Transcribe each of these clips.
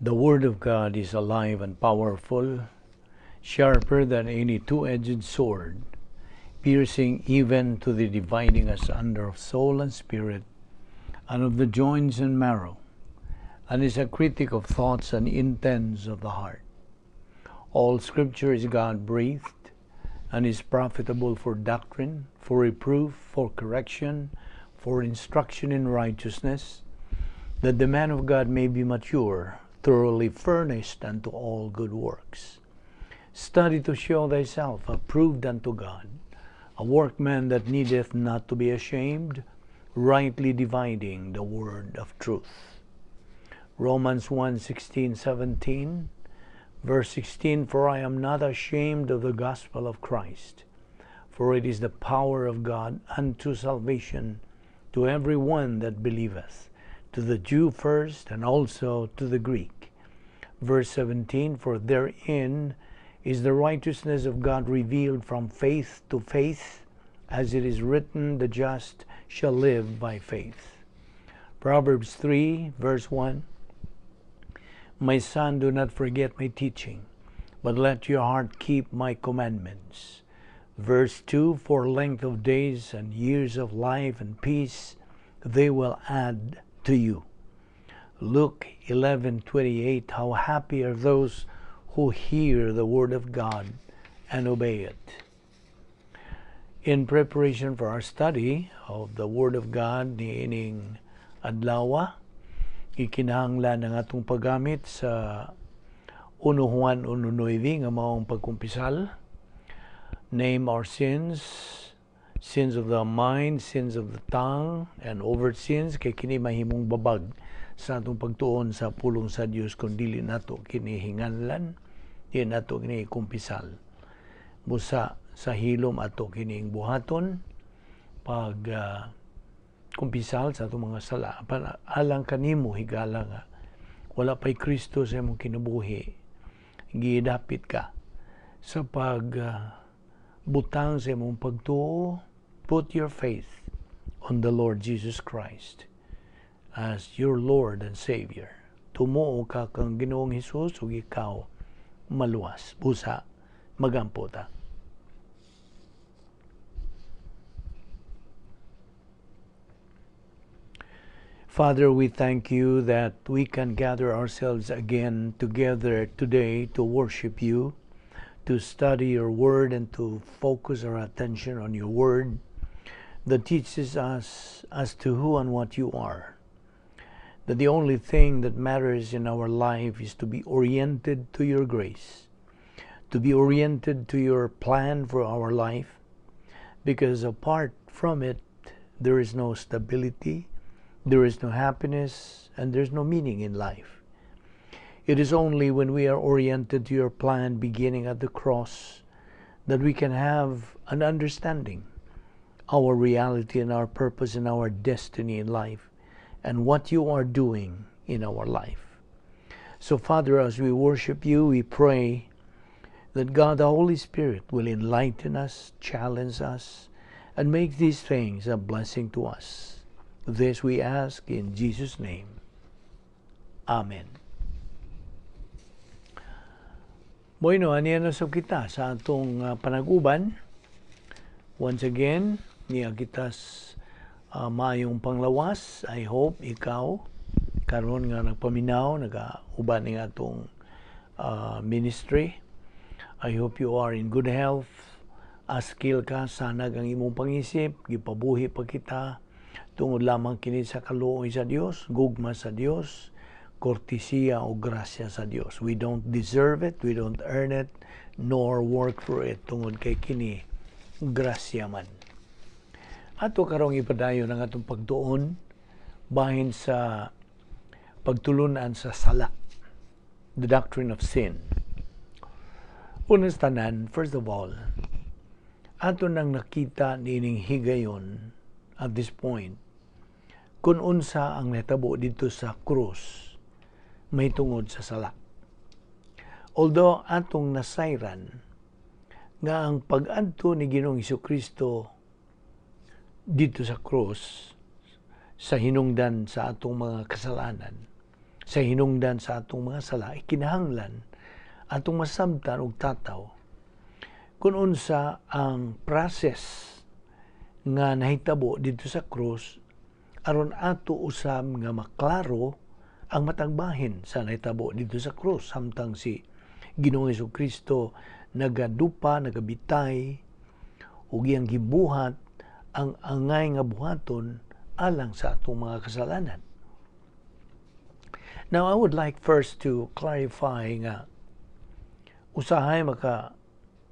The Word of God is alive and powerful, sharper than any two-edged sword, piercing even to the dividing asunder of soul and spirit, and of the joints and marrow, and is a critic of thoughts and intents of the heart. All Scripture is God-breathed, and is profitable for doctrine, for reproof, for correction, for instruction in righteousness, that the man of God may be mature, thoroughly furnished unto all good works. Study to show thyself approved unto God, a workman that needeth not to be ashamed, rightly dividing the word of truth. Romans 1:16-17, verse 16, "For I am not ashamed of the gospel of Christ, for it is the power of God unto salvation to every one that believeth, to the Jew first and also to the Greek." Verse 17, "For therein is the righteousness of God revealed from faith to faith, as it is written, the just shall live by faith." Proverbs 3, verse 1, "My son, do not forget my teaching, but let your heart keep my commandments." Verse 2, "For length of days and years of life and peace they will add to you." Luke 11:28, "How happy are those who hear the word of God and obey it." In preparation for our study of the Word of God niining adlawa, ikinahanglan ang atong paggamit sa 1 Juan 1:9 nga maong pagkumpisal. Name our sins, sins of the mind, sins of the tongue, and overt sins, kay kini mahimong babag sa atong pagtuon sa pulong sa Dios kung dili nato kini hinganlan, dili nato kini kumpisal. Busa sa hilom ato kining buhaton pag kumpisal sa atong mga sala. Alang kanimo higala nga wala pa'y Kristo sa imong kinabuhi, gidapit ka sa pag butang sa imong pagtuo. Put your faith on the Lord Jesus Christ as your Lord and Savior. Tumuo ka kang Ginoong Hesus ug ikaw maluwas. Busa magampo ta. Father, we thank you that we can gather ourselves again together today to worship you, to study your word, and to focus our attention on your word that teaches us as to who and what you are. That the only thing that matters in our life is to be oriented to your grace, to be oriented to your plan for our life, because apart from it, there is no stability, there is no happiness, and there's no meaning in life. It is only when we are oriented to your plan beginning at the cross that we can have an understanding our reality and our purpose and our destiny in life and what you are doing in our life. So, Father, as we worship you, we pray that God the Holy Spirit will enlighten us, challenge us, and make these things a blessing to us. This we ask in Jesus' name. Amen. Bueno, aniya na sab kita sa atong panag-uban. Once again, niya kita maayong panglawas. I hope ikaw karon nga nagpaminaw, nagauban ning atong ministry. I hope you are in good health. Askil ka, sanag ang imong pangisip, gipabuhi pa kita tungod lamang kini sa kaluoy sa Dios, gugma sa Dios, kortesiya o grasya sa Dios. We don't deserve it, we don't earn it, nor work for it, tungod kay kini grasya man. Ato karong ipadayon ang atong pagtuon bahin sa pagtulunan sa sala, the doctrine of sin. Unang tanan, first of all, ato nang nakita niining higayon at this point, kung unsa ang nahitabo dito sa krus may tungod sa sala. Although atong nasayran nga ang pag-adto ni Ginoong Hesukristo dito sa krus sa hinungdan sa atong mga kasalanan, Sa hinungdan sa atong mga sala, ikinahanglan atong masabtan og tataw kung unsa ang process nga nahitabo didto sa krus aron ato usab nga maklaro ang matag bahin sa nahitabo didto sa krus samtang si Ginoong Kristo nagadupa, nagabitay ug iyang gibuhat ang angay nga buhaton alang sa atong mga kasalanan. Now, I would like first to clarify nga usahay maka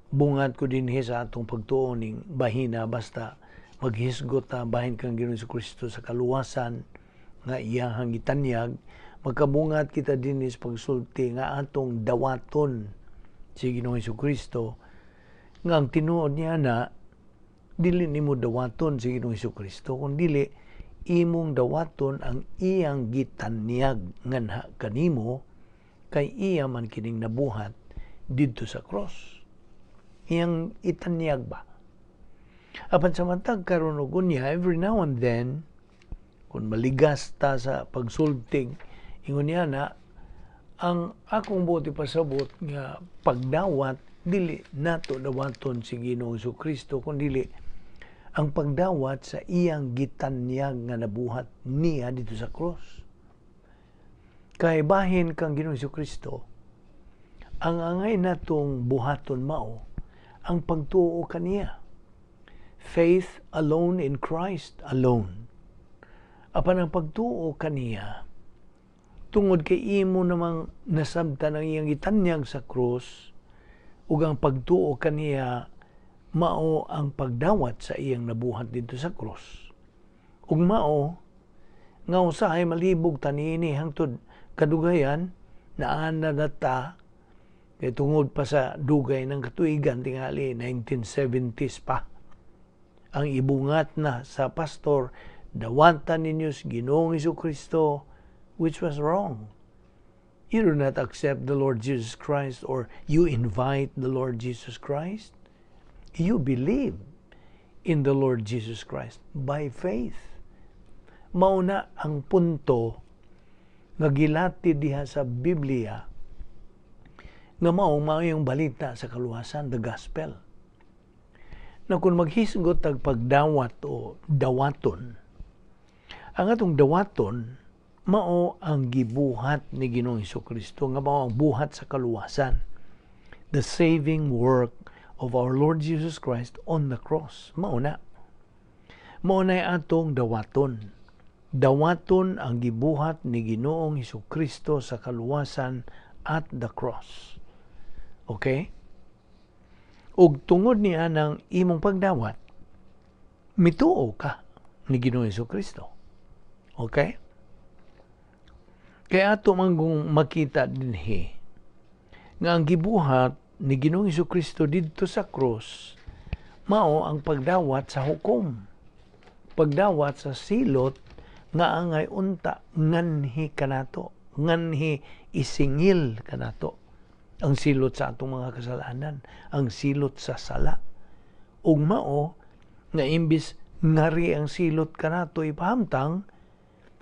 bungat ko dinhi sa atong pagtuo ning bahina basta maghisgot ta bahin kang Ginoong Kristo sa kaluwasan nga iyahang gitanyag, magkabungat kita dinhi sa pagsulti nga atong dawaton si Ginoong Kristo, nga ang tinuod niya na dili nimo dawaton si Ginoong Kristo kun dili imong dawaton ang iyang gitanyag nganha kanimo, kay iya man kining nabuhat didto sa cross, iyang itanyag ba. Apan sa matag karon ug unya, every now and then, kung maligas ta sa pagsultig ingon niya na, ang akong buot ipasabot nga pagdawat, dili nato dawaton si Ginoong Kristo kun dili ang pagdawat sa iyang gitanyag nga nabuhat niya didto sa cross. Kay bahin kang Ginoong Kristo, ang angay natong buhaton mao ang pagtuo kaniya. Faith alone in Christ alone. Apan ang pagtuo kaniya, tungod kay imo namang nasabtan ang iyang gitanyag sa krus, ug ang pagtuo kaniya mao ang pagdawat sa iyang nabuhat didto sa krus. Ug mao nga usahay malibog ta niini hangtod kadugayan naa na ta, kay tungod pa sa dugay ng katuigan, tingali 1970s pa ang ibungat na sa pastor, dawatan ninyo sa Ginoong Kristo, which was wrong. You do not accept the Lord Jesus Christ or you invite the Lord Jesus Christ. You believe in the Lord Jesus Christ by faith. Mauna ang punto nga gilati diha sa Biblia nga mao maayong balita sa kaluwasan, the gospel. Na kung maghisgot tag pagdawat o dawaton, ang atong dawaton mao ang gibuhat ni Ginoong Kristo nga mao ang buhat sa kaluwasan. The saving work of our Lord Jesus Christ on the cross. Mao na. Mao na atong dawaton. Dawaton ang gibuhat ni Ginoong Kristo sa kaluwasan at the cross. Okay? Ug tungod niya ng imong pagdawat, mituo ka ni Ginoong Kristo. Okay? Kaya ato manggong makita dinhi nga ang gibuhat ni Ginoong Kristo didto sa cross mao ang pagdawat sa hukom. Pagdawat sa silot nga angay unta nganhi kanato, nganhi isingil kanato. Ang silot sa atong mga kasalanan, ang silot sa sala. Ug mao nga imbis ngari ang silot kanato ipahamtang,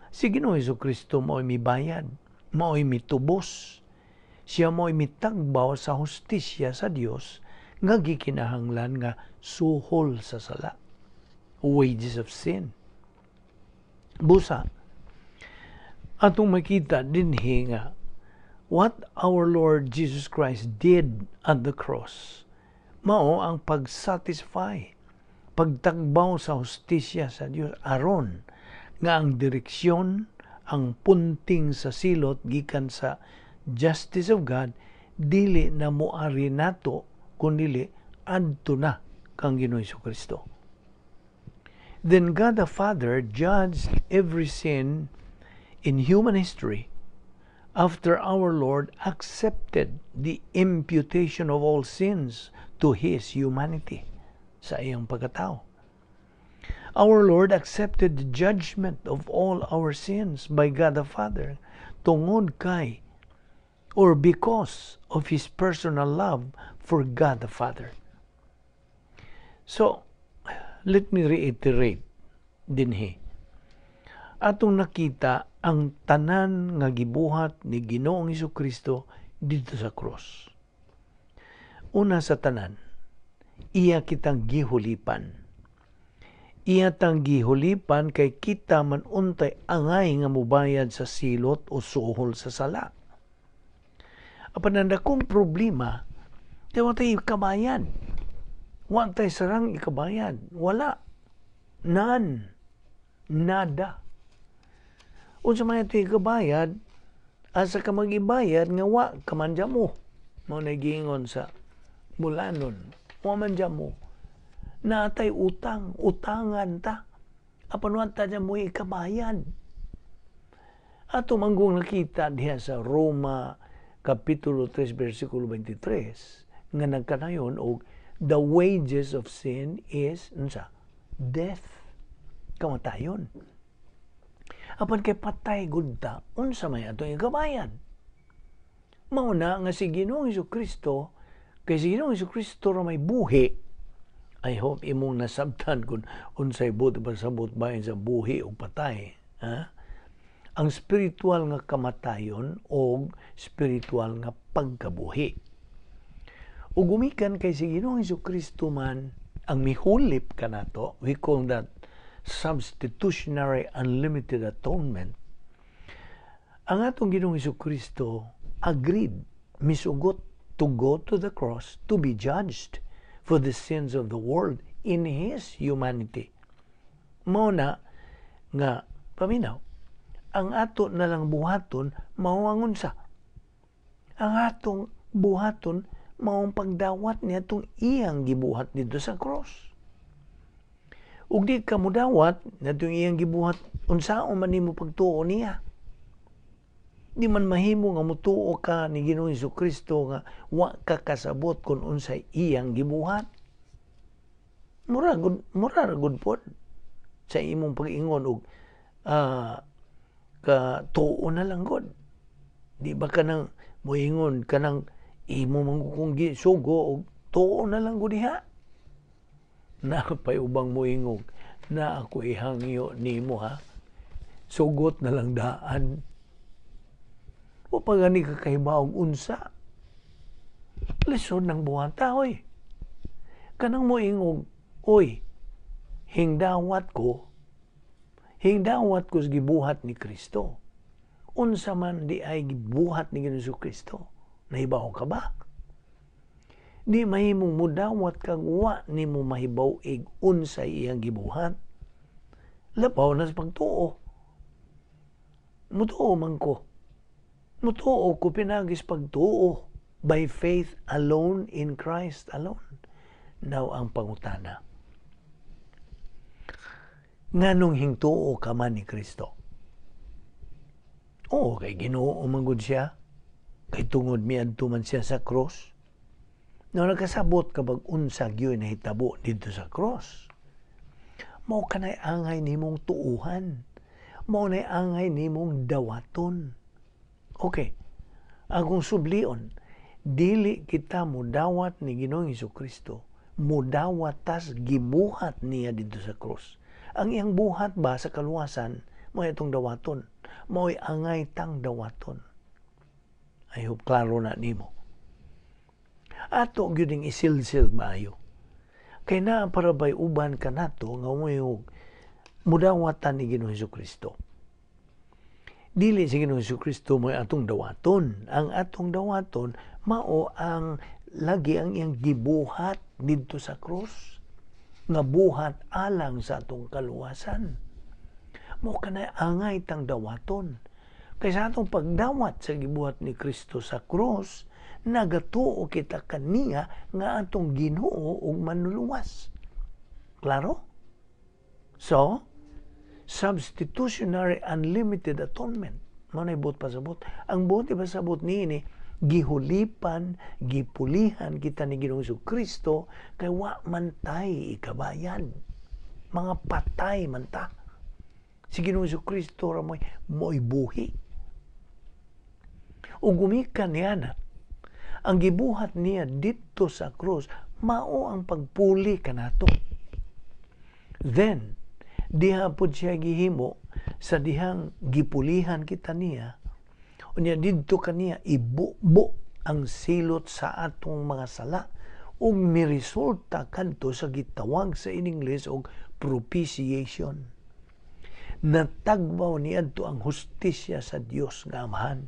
si Ginoong Kristo mao'y mibayad, mao'y mitubos. Siya mao'y mitagbaw sa hustisya sa Dios nga gikinahanglan nga suhol sa sala. Wages of sin. Busa, atong makita dinhi nga what our Lord Jesus Christ did at the cross mao ang pag-satisfy, pagtagbaw sa hustisya sa Dios aron nga ang direksyon, ang punting sa silot gikan sa justice of God dili na moari nato kundili adto na kang Ginoong Kristo. Then God the Father judged every sin in human history after our Lord accepted the imputation of all sins to His humanity, sa iyang pagkatao. Our Lord accepted the judgment of all our sins by God the Father tungod kay or because of His personal love for God the Father. So, let me reiterate dinhi. Atong nakita Ang tanan nga gibuhat ni Ginoong Kristo didto sa cross. Una sa tanan, iya kitang gihulipan. Iya tang gihulipan kay kita man untay angay nga mubayad sa silot o suhol sa sala. Apan ang dakong problema, kay wa tay ikabayad. Wa tay sarang ikabayad. Wala. None. Nada. Unsa man ito ikabayad, asa ka mag-ibayad nga wa ka man mo. Mao na giingon sa Bulanon. Wa man mo. Natay utang, utangan ta. Apan wa ta mo ikabayad. Ato manggong nakita diha sa Roma Kapitulo 3 versikulo 23 nga nagkanayon og the wages of sin is unsa? Death. Kamatayon. Apan kay patay gud ta, unsa may atong ikabayad? Mao na nga si Ginoong Kristo, kay si Ginoong Kristo ra may buhi. I hope imong nasabtan kung unsay buot pasabot bahin sa buhi o patay. Ha? Ang spiritual nga kamatayon o spiritual nga pagkabuhi. Ug gumikan kay si Ginoong Kristo man ang mihulip kanato, we call that substitutionary unlimited atonement. Ang atong Ginoong Kristo agreed, misugot to go to the cross to be judged for the sins of the world in His humanity. Mao na nga paminaw, ang ato na lang buhaton mao ang unsa? Ang atong buhaton mao ang pagdawat niya atong iyang gibuhat didto sa cross. Ug di ka mudawat natong iyang gibuhat, unsaon man nimo pagtuo niya? Di man mahimo nga mutuo ka ni Ginoong Kristo nga wa ka kasabot kung unsay iyang gibuhat. Mura ra gud pod sa imong pag-ingon og ka tuo na lang gud. Di ba kanang moingon kanang imo man kung gisugo og tuo na lang gud diha? Na pay ubang moingog na ako ihangyo nimo ha. Sugot na lang daan. O pa gani ka kahibaog unsa. Lisod ng buhata, oy. Kanang moingog, oy, hingdawat ko sa gibuhat ni Kristo. Unsa man di ay gibuhat ni Ginoong Kristo? Nahibaw ka ba? Di mahimong mudawat kag wa nimo mahibaw ig unsay iyang gibuhat. Labaw na sa pagtuo. Mutuo man ko. Mutuo ko pinagis pagtuo, by faith alone in Christ alone. Now ang pangutana. Nganong hingtuo ka man ni Kristo? Oo, kay Ginoo man gud siya. Kay tungod miadto man siya sa cross. No, nagkasabot ka bag unsa gyud nahitabo didto sa cross? Mao kanay angay nimong tuuhan. Mao nay angay nimong dawaton. Okay. Akong sublion, dili kita mudawat ni Ginoong Kristo, mudawat tas gibuhat niya didto sa cross. Ang iyang buhat ba sa kaluwasan, mao itong dawaton. Mao'y angay tang dawaton. I hope klaro na nimo. Ato gyud ning isilsil maayo. Kay naa para bay uban kanato nga moyog mudawatan ni Ginoong Kristo. Dili si Ginoong Kristo mo'y atong dawaton. Ang atong dawaton mao ang lagi ang iyang gibuhat didto sa krus nga buhat alang sa atong kaluwasan. Mao kanay angay tang dawaton. Kay sa atong pagdawat sa gibuhat ni Kristo sa krus, nagatuo kita kaniya nga atong Ginoo ug Manluluwas. Klaro? So, substitutionary unlimited atonement. Mao na buot pasabot. Ang buot pasabot niini, gihulipan, gipulihan kita ni Ginoong Kristo kay wa man tay ikabayad. Mga patay man ta. Si Ginoong Kristo ra mo'y mo'y buhi. Ug gumikan niya na, ang gibuhat niya didto sa krus, mao ang pagpuli kanato. Then, diha pod siya gihimo. Sa dihang gipulihan kita niya, unya didto kaniya ibubo ang silot sa atong mga sala ug miresulta kadto sa gitawag sa Ingles og propitiation. Natagbaw niadto ang hustisya sa Dios nga Amahan.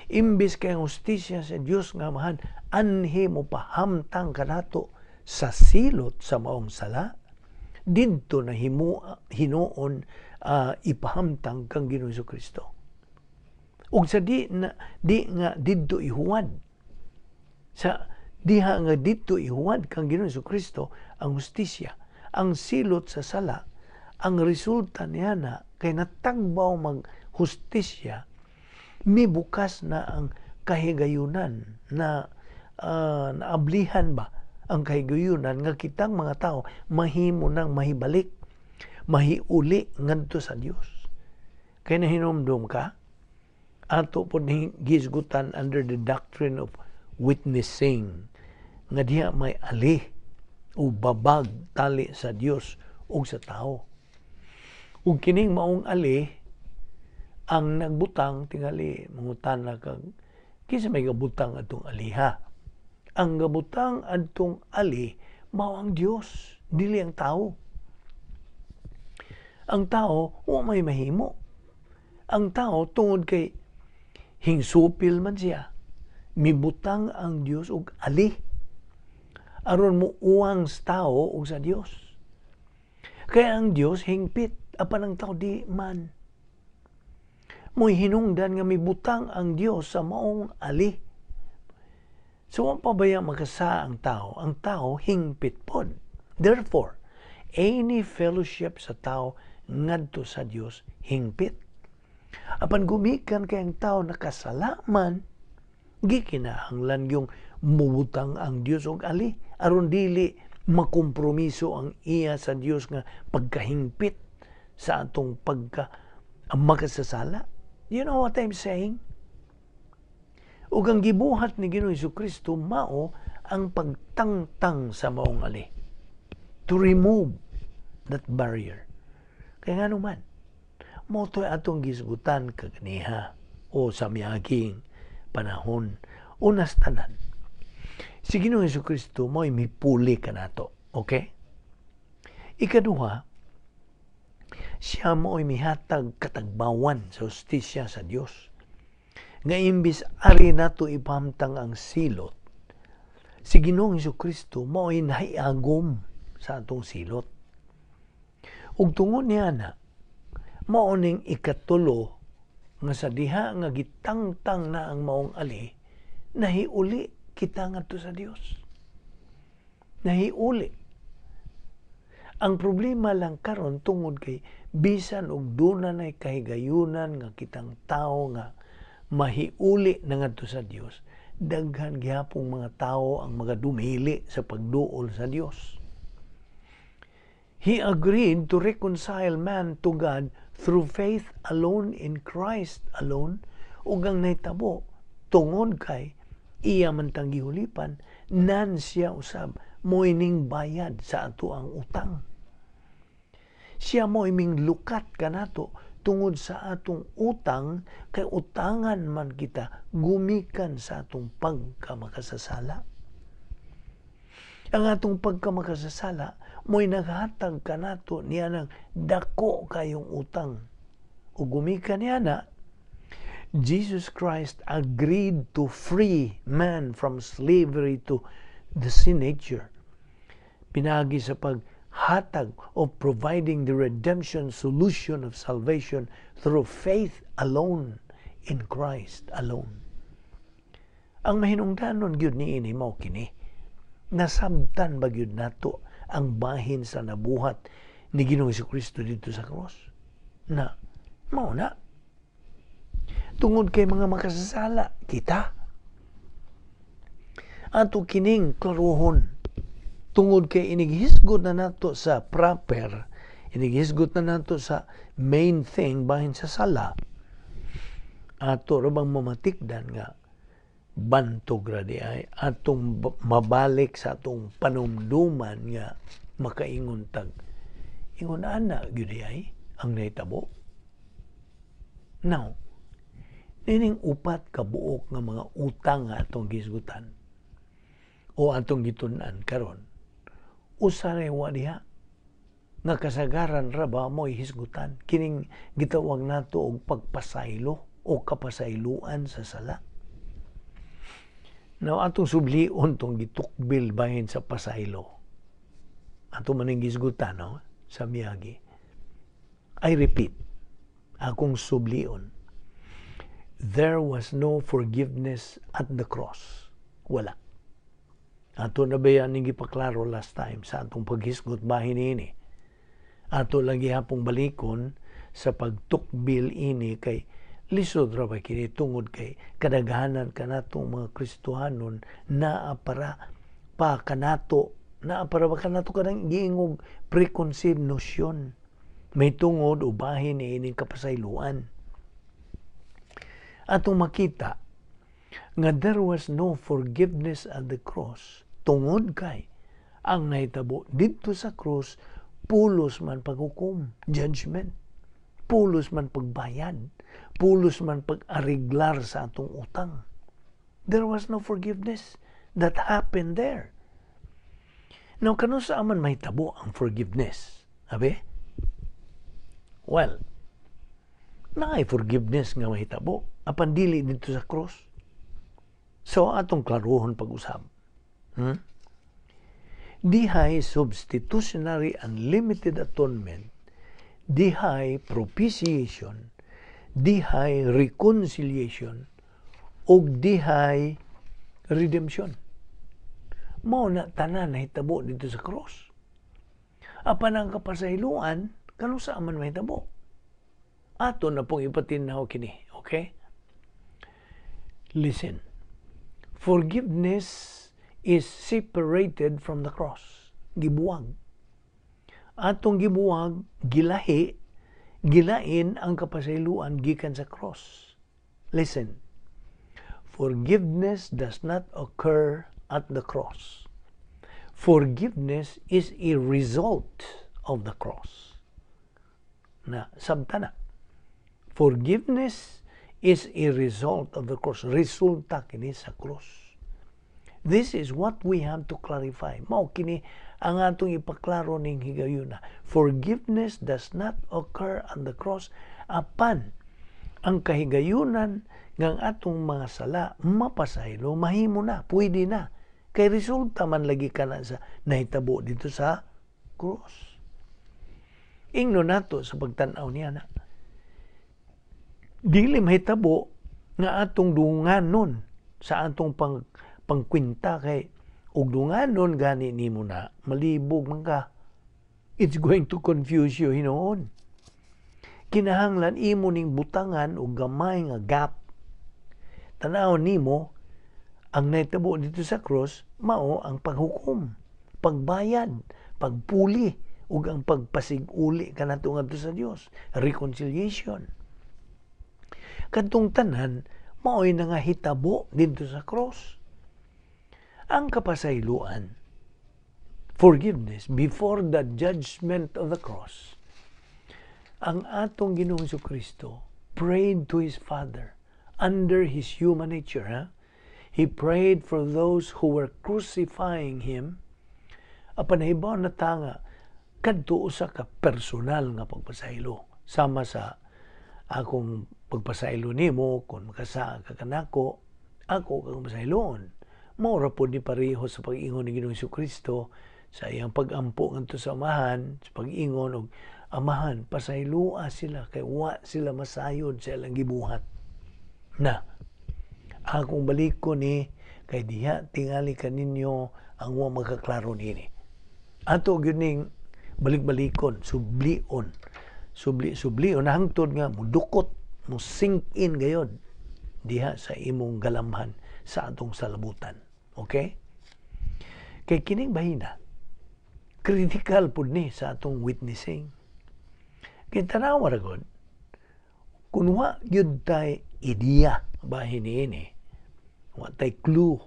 Imbis kay ang hustisya sa Dios nga Amahan anhi mo pahamtang kanato sa silot sa maong sala, didto na hinuon ipahamtang kang Ginoong Kristo. Ug sa di na di nga didto ihuwad, sa diha nga didto ihuwad kang Ginoong Kristo ang hustisya, ang silot sa sala, ang resulta niya na kay natagbaw mag hustisya, mibukas na ang kahigayunan na naablihan ba ang kahigayunan nga kitang mga tao mahimo nang mahibalik, mahiuli ngadto sa Dios. Kay nahinumdum ka, ato po ni gisgutan under the doctrine of witnessing nga diha may ali o babag tali sa Dios ug sa tao. Ug kining maong ali ang nagbutang, tingali mangutana kag kinsa may gabutang atong aliha. Ang gabutang adtong ali mao ang Dios, dili ang tao. Ang tao wa may mahimo. Ang tao tungod kay hingsupil man siya, mibutang ang Dios og ali aron mo uwang sa tao ug sa Dios. Kaya ang Dios hingpit, apan ang tao di man. Mo'y hinungdan nga mibutang ang Dios sa maong ali. So, wa pa baya makasa ang tao? Ang tao hingpit pod. Therefore, any fellowship sa tao ngadto sa Dios hingpit. Apan gumikan kay ang tao nakasala man, gikinahanglan yung mubutang ang Dios og ali aron dili makompromiso ang iya sa Dios nga pagkahingpit sa atong pagka makasasala. You know what I'm saying? Ug ang gibuhat ni Ginoong Kristo mao ang pagtangtang sa maong ali. To remove that barrier. Kaya nga naman, mao to'y atong gisgutan kaganiha o sa miaging panahon. Unas tanan, si Ginoong Kristo mo'y mipuli kanato. Okay? Ikaduha, siya mo'y mihatag katagbawan sa hustisya sa Dios. Nga imbis ari nato ipahamtang ang silot, si Ginoong Kristo mo'y nahiagom sa atong silot. Ug tungod niya na, mao ning ikatulo nga sa diha nga gitangtang na ang maong ali, nahiuli kita ngadto sa Dios. Nahiuli. Ang problema lang karon tungod kay bisan og duna nay kahigayunan nga kitang tao nga mahiuli na ngadto sa Dios, daghan gihapong mga tao ang magadumili sa pagduol sa Dios. He agreed to reconcile man to God through faith alone in Christ alone, ug ang nahitabo tungod kay iya man tang gihulipan, nan siya usab mo'y ning bayad sa ato ang utang. Siya mo'y ming lukat kanato tungod sa atong utang, kay utangan man kita gumikan sa atong pagkamakasasala. Ang atong pagkamakasasala mo'y naghatag kanato niya ng dako kayong utang. Ug gumikan niya na, Jesus Christ agreed to free man from slavery to the sin nature. Pinagi sa paghatag of providing the redemption solution of salvation through faith alone in Christ alone. Ang mahinungdanon gyud niini mao kini. Nasabtan ba gyud nato ang bahin sa nabuhat ni Ginoong Kristo dito sa cross? Na mao na. Tungod kay mga makasasala kita. Ato kining klaruhon. Tungod kay inighisgot na nato sa proper, inighisgot na nato sa main thing bahin sa sala, ato ra bang mamatikdan nga bantog ra di ay atong mabalik sa atong panumduman nga makaingon tag ingon ana gyud di ay. ang nahitabo. Now, nining upat ka buok nga mga utang nga atong gisgutan o atong gitun-an karon, usa ra wa diha nga kasagaran ra ba mo'y hisgutan kining gitawag nato og pagpasaylo o kapasayloan sa sala. Now, atong sublion tong gitukbil bahin sa pasaylo. Ato man gisgutan, no, sa miyagi. I repeat, akong sublion. There was no forgiveness at the cross. Wala. Ato na ba yan gipaklaro last time sa atong paghisgot bahin ini? Ato lang gihapong balikon sa pagtukbil ini kay lisod ra ba kini tungod kay kadaghanan kanatong mga Kristohanon naa para pa kanato, naa para ba kanato kanang giingog preconceived notion may tungod o bahin ni ining kapasayloan. Atong makita nga there was no forgiveness at the cross tungod kay ang nahitabo didto sa cross pulos man paghukom, judgment, pulos man pagbayad, pulos man pag-ariglar sa atong utang. There was no forgiveness that happened there. Now, kano sa man mahitabo ang forgiveness? Abi? Well, naay forgiveness nga mahitabo apan dili didto sa cross. So, atong klaruhon pag-usab. Dihay substitutionary unlimited atonement, dihay propitiation, dihay reconciliation, ug dihay redemption. Mao na tanan nahitabo didto sa cross. Apan ang kapasayloan, kano sa man mahitabo? Ato na pong ipatinnaw kini, okay? Listen. Forgiveness is separated from the cross. Gibuwag. Atong gibuwag, gilahi, gilain ang kapasayloan gikan sa cross. Listen. Forgiveness does not occur at the cross. Forgiveness is a result of the cross. Na, sabta na. Forgiveness is a result of the cross. Resulta kini sa cross. This is what we have to clarify. Mao kini ang atong ipaklaro ning higayuna. Forgiveness does not occur on the cross apan ang kahigayunan ng atong mga sala mapasaylo, mahimo na, pwede na. Kay resulta man lagi kana sa nahitabo didto sa cross. Ingno nato sa pagtan-aw niya na. Dili mahitabo nga atong dunganon sa atong pangkwinta kay og dunganon gani nimo na, malibog man ka. It's going to confuse you hinuon. Kinahanglan imo ning butangan og gamay nga gap. Tanaw nimo ang nahitabo didto sa cross mao ang paghukom, pagbayad, pagpuli ug ang pagpasig-uli kanato ngadto sa Dios, reconciliation. Kadtong tanan mao'y nangahitabo didto sa cross. Ang kapasayloan, forgiveness before the judgment of the cross. Ang atong Ginoong Kristo prayed to his Father under his human nature. Ha? He prayed for those who were crucifying him. Apan nahibaw na ta nga kadto usa ka personal nga pagpasaylo, sama sa akong pagpasaylo nimo kung makasala ka kanako, ako kang pasayloon. Mao ra pod ni pareho sa pag-ingon ni Ginoong Kristo sa iyang pag-ampo ngadto sa Amahan, sa pag-ingon og, "Amahan, pasayloa sila kay wa sila masayod sa ilang gibuhat." Na akong balikon ni kay diha tingali kaninyo ang wa makaklaro nini. Ato gyud ning balik-balikon, sublion, subli sublion hangtod nga mudukot, mo sink in gayon diha sa imong galamhan sa atong salabutan. Okay? Kay kining bahina, critical pud ni sa atong witnessing. Kay tanawa ra gud, kung wa gyud tay ideya bahin niini, wa tay clue,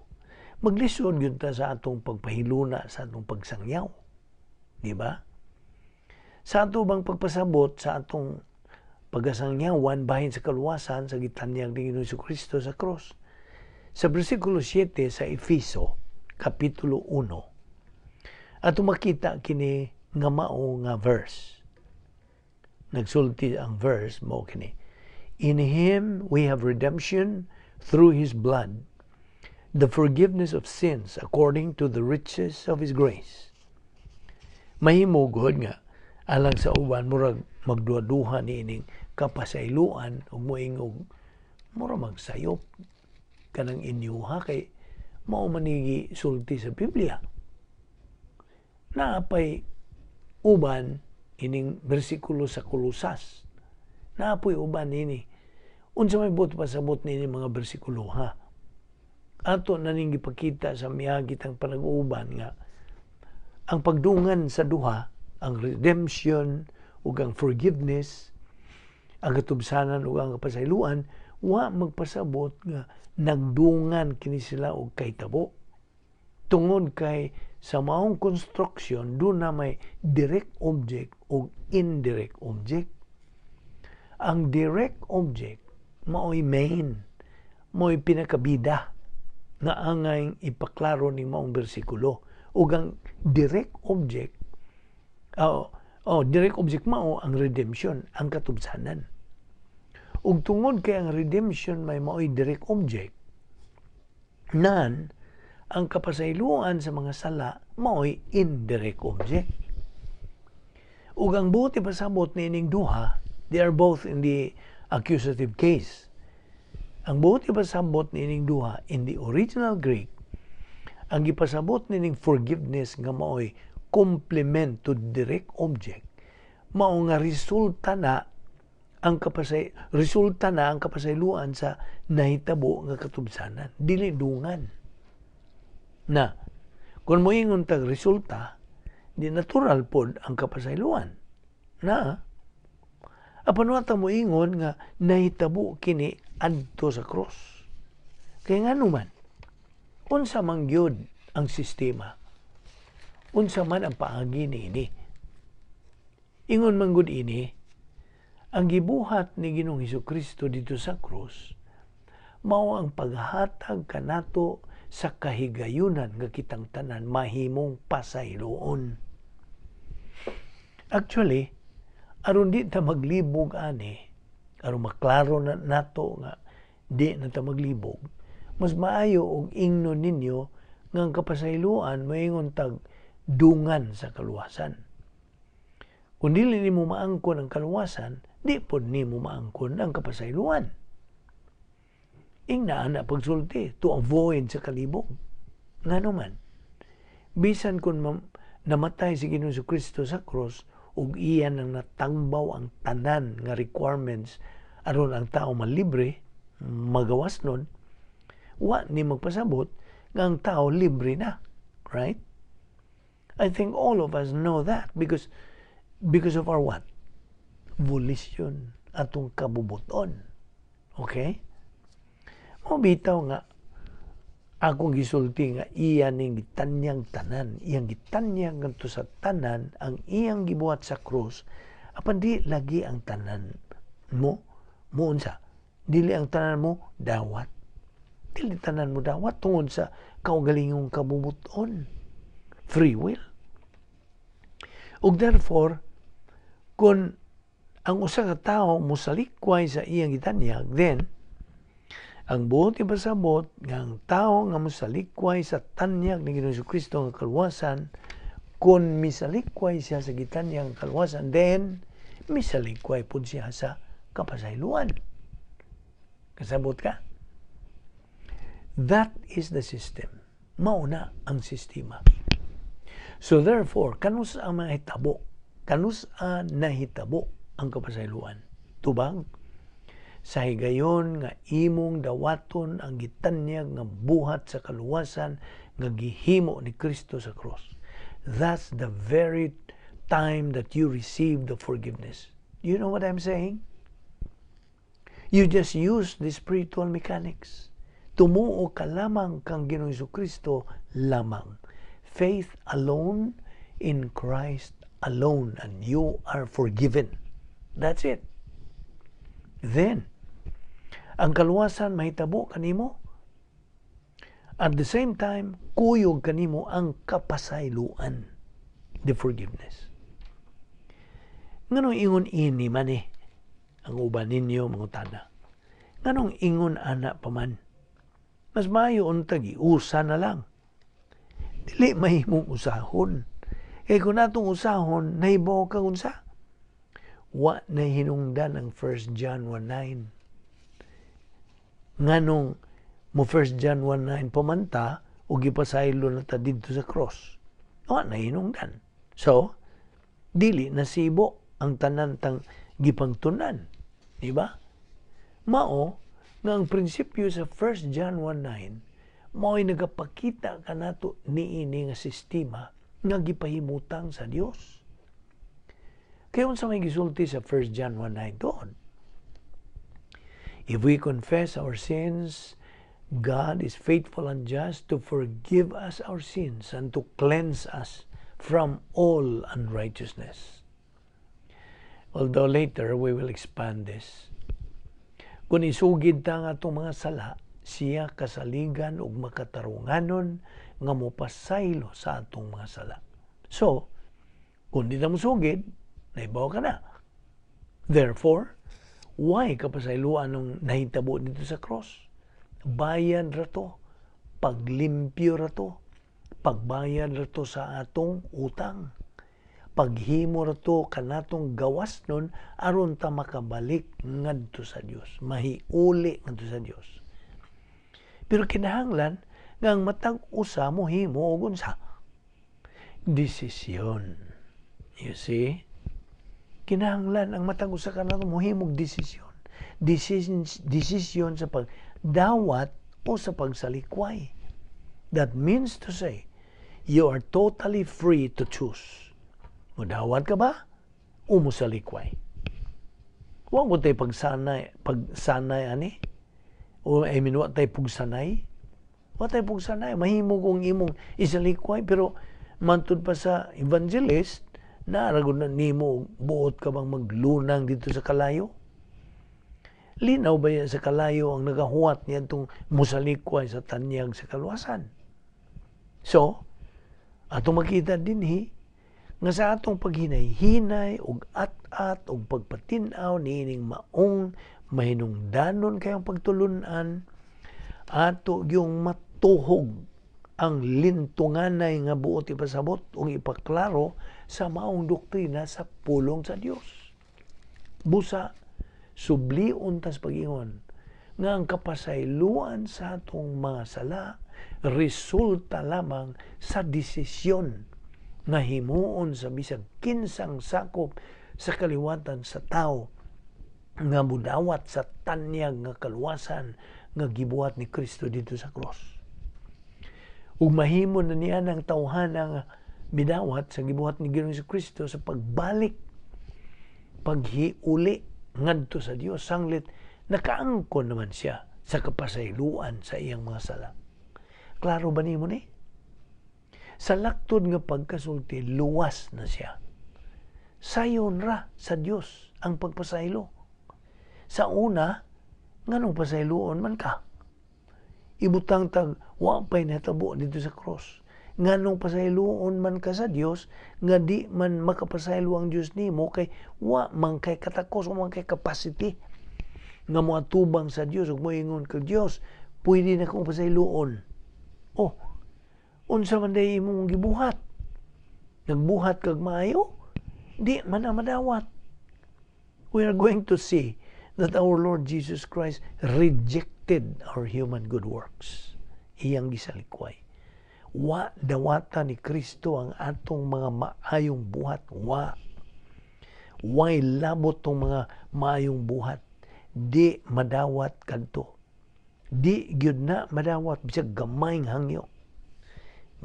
maglisod gyud ta sa atong pagpahiluna, sa atong pagsangyaw. Di ba? Sa ato bang pagpasabot sa atong pagkasangyawan bahin sa kaluwasan sa gitanyag ni Ginoong Kristo sa cross? Sa bersikulo 7 sa Efeso, Kapitulo 1, ato makita kini nga mao nga verse. Nagsulti ang verse mao kini: "In Him we have redemption through His blood, the forgiveness of sins according to the riches of His grace." Mahimo gud nga alang sa uban murag magduha-duha ni ining kapasayloan ug moingog mura magsayop kanang inyuha kay mao man ni sulti sa Biblia. Naapay uban ining bersikulo sa Kolosas. Naapoy uban nini. Unsa may buot pasabot nini mga bersikulo, ha? Ato na ning gipakita sa miagi tang panag-uuban nga ang pagdungan sa duha, ang redemption ug ang forgiveness, ang katubsanan ug ang kapasayloan, wa magpasabot nga nagdungan kini sila og kahitabo. Tungod kay sa maong construction duna may direct object o indirect object. Ang direct object mao'y main, mao'y pinakabida nga angay ipaklaro ni maong bersikulo. Ug ang direct object, oh, direct object mao ang redemption, ang katubsanan. Ug tungod kay ang redemption may mao'y direct object, nan ang kapasayloan sa mga sala mao'y indirect object. Ug ang buot ipasabot niining duha, they are both in the accusative case. Ang buot ipasabot niining duha, in the original Greek, ang gipasabot nining forgiveness nga mao'y complement to direct object, mao nga resulta na ang kapasayloan sa nahitabo nga katubsanan, dili dungan. Na kung moingon tag resulta, di natural pod ang kapasayloan. Na apan wa ta moingon nga nahitabo kini adto sa cross. Kay ngano man, unsa man gyud ang sistema? Unsa man ang paagi niini? Ingon man gud ini, ang gibuhat ni Ginoong Kristo dito sa krus mao ang paghatag kanato sa kahigayunan nga kitang tanan mahimong pasayloon. Actually, aron di ta maglibog ani, aron maklaro na nato nga di na ta maglibog, mas maayo og ingnon ninyo nga ang kapasayloan moingon tag dungan sa kaluwasan. Kung dili nimo maangkon ang kaluwasan, di pod nimo maangkon ang kapasayloan. Ingna ana pagsulti to avoid sa kalibog. Ngano man, bisan kung namatay si Ginoong Kristo sa cross ug iya nang natangbaw ang tanan nga requirements aron ang tao malibre, magawas nun, wa ni magpasabot nga ang tao libre na. Right? I think all of us know that because of our what? Volition, atong kabubuton. Okay? Mao bitaw nga akong gisulti nga iya ning gitanyag tanan, iyang gitanyag ngadto sa tanan ang iyang gibuhat sa krus, apan di lagi ang tanan mo mo unsa, dili ang tanan mo dawat, dili tanan mo dawat tungod sa kaugalingong kabubuton, free will. Ug therefore, kung ang usa ka tawo mosalikway sa iyang gitanyag, then ang buot ipasabot nga ang tao nga mosalikway sa tanyag ni Ginoong Kristo nga kaluwasan, kung misalikway siya sa gitanyag nga kaluwasan, then misalikway pud siya sa kapasayloan. Kasabot ka? That is the system. Mao na ang sistema. So therefore, kanus ang mahitabo? Kanus ang nahitabo ang kapasayloan? Tubag sa higayon nga imong dawaton ang gitanyag nga buhat sa kaluwasan nga gihimo ni Kristo sa cross. That's the very time that you receive the forgiveness. You know what I'm saying? You just use the spiritual mechanics. Tumuo ka lamang kang Ginoong Kristo lamang. Faith alone in Christ alone and you are forgiven. That's it. Then, ang kaluwasan mahitabo kanimo. At the same time, kuyog kanimo ang kapasayloan, the forgiveness. Nganong ingon ini man eh, ang uban ninyo mangutana? Nganong ingon ana pa man? Mas maayo untag usa na lang. Dili mahimong usahon. Kay kung atong usahon, nahibaw ka unsa? Wa na hinungdan ang 1 John 1:9. Nganong mo 1 John 1:9 pa man ta o gipasaylo na ta didto sa cross? Wa na hinungdan. So, dili na sibo ang tanan tang gipangtunan. Di ba? Mao nga ang prinsipyo sa 1 John 1:9 mao'y nagapakita kanato niini nga sistema nga gipahimutang sa Dios. Kaya unsa may gisulti sa 1 John 1:9 doon? If we confess our sins, God is faithful and just to forgive us our sins and to cleanse us from all unrighteousness. Although later we will expand this. Kung isugid ta ang atong mga sala, siya kasaligan ug makatarunganon nga mopasaylo sa atong mga sala. So, kung di na mosugid, nahibaw ka na. Therefore, why kapasayloan nung nahitabo didto sa cross? Bayad ra to, paglimpyo ra to, pagbayad ra to sa atong utang. Paghimo ra to kanatong gawas nun aron ta makabalik ngadto sa Dios, mahiuli ngadto sa Dios. Pero kinahanglan nga ang matag usa mohimo og unsa? Desisyon. You see? Kinahanglan ang matag usa kanato mohimog desisyon. Decision, desisyon sa pagdawat o sa pagsalikway. That means to say, you are totally free to choose. Mudawat ka ba? O musalikway? Wa mo tay pagsanay, pagsanay ani? O I mean, wa tay pugsanay? Wa tay pugsanay. Mahimo kung imong isalikway, pero mantud pa sa evangelist, naa ra gud na nimo buot ka bang maglunang didto sa kalayo? Linaw ba yan sa kalayo ang nagahuwat niya itong musalikway sa tanyag sa kaluwasan? So, atong makita dinhi nga sa atong paghinay-hinay ug at-at ug pagpatin-aw niining maong mahinungdanon kayong pagtulunan, ato yung matuhog ang lintunganay nga buot ipasabot ug ipaklaro sa maong doktrina sa pulong sa Dios. Busa sublion tas pag-ingon nga ang kapasayloan sa atong mga sala resulta lamang sa desisyon nga himuon sa bisag kinsang sakop sa kaliwatan sa tao nga mudawat sa tanyag nga kaluwasan nga gibuhat ni Kristo didto sa cross. Ug mahimo na niya ng tawhana nga midawat sa gibuhat ni Ginoong Kristo sa pagbalik, paghiuli ngadto sa Dios, sanglit nakaangkon naman siya sa kapasayloan sa iyang mga sala. Klaro ba nimo ni? Sa laktod nga pagkasulti, luwas na siya. Sayon ra sa Dios ang pagpasaylo. Sa una, nganong pasayloon man ka? Ibutang tag wa pay natabo didto sa cross. Nganong pasayloon man ka sa Dios nga di man makapasaylo ang Dios nimo kay wa man kay katakos o man kay capacity nga moatubang sa Dios ug moingon kag, "Dios, pwede na akong pasayloon." Oh, unsa man day imong gibuhat? Nagbuhat kag maayo? Di man na madawat. We are going to see that our Lord Jesus Christ rejected our human good works. Iyang gisalikway. Wa dawata ni Kristo ang atong mga maayong buhat. Wa. Way labot tong mga maayong buhat. Di madawat kadto. Di gyud na madawat bisag gamay hangyo.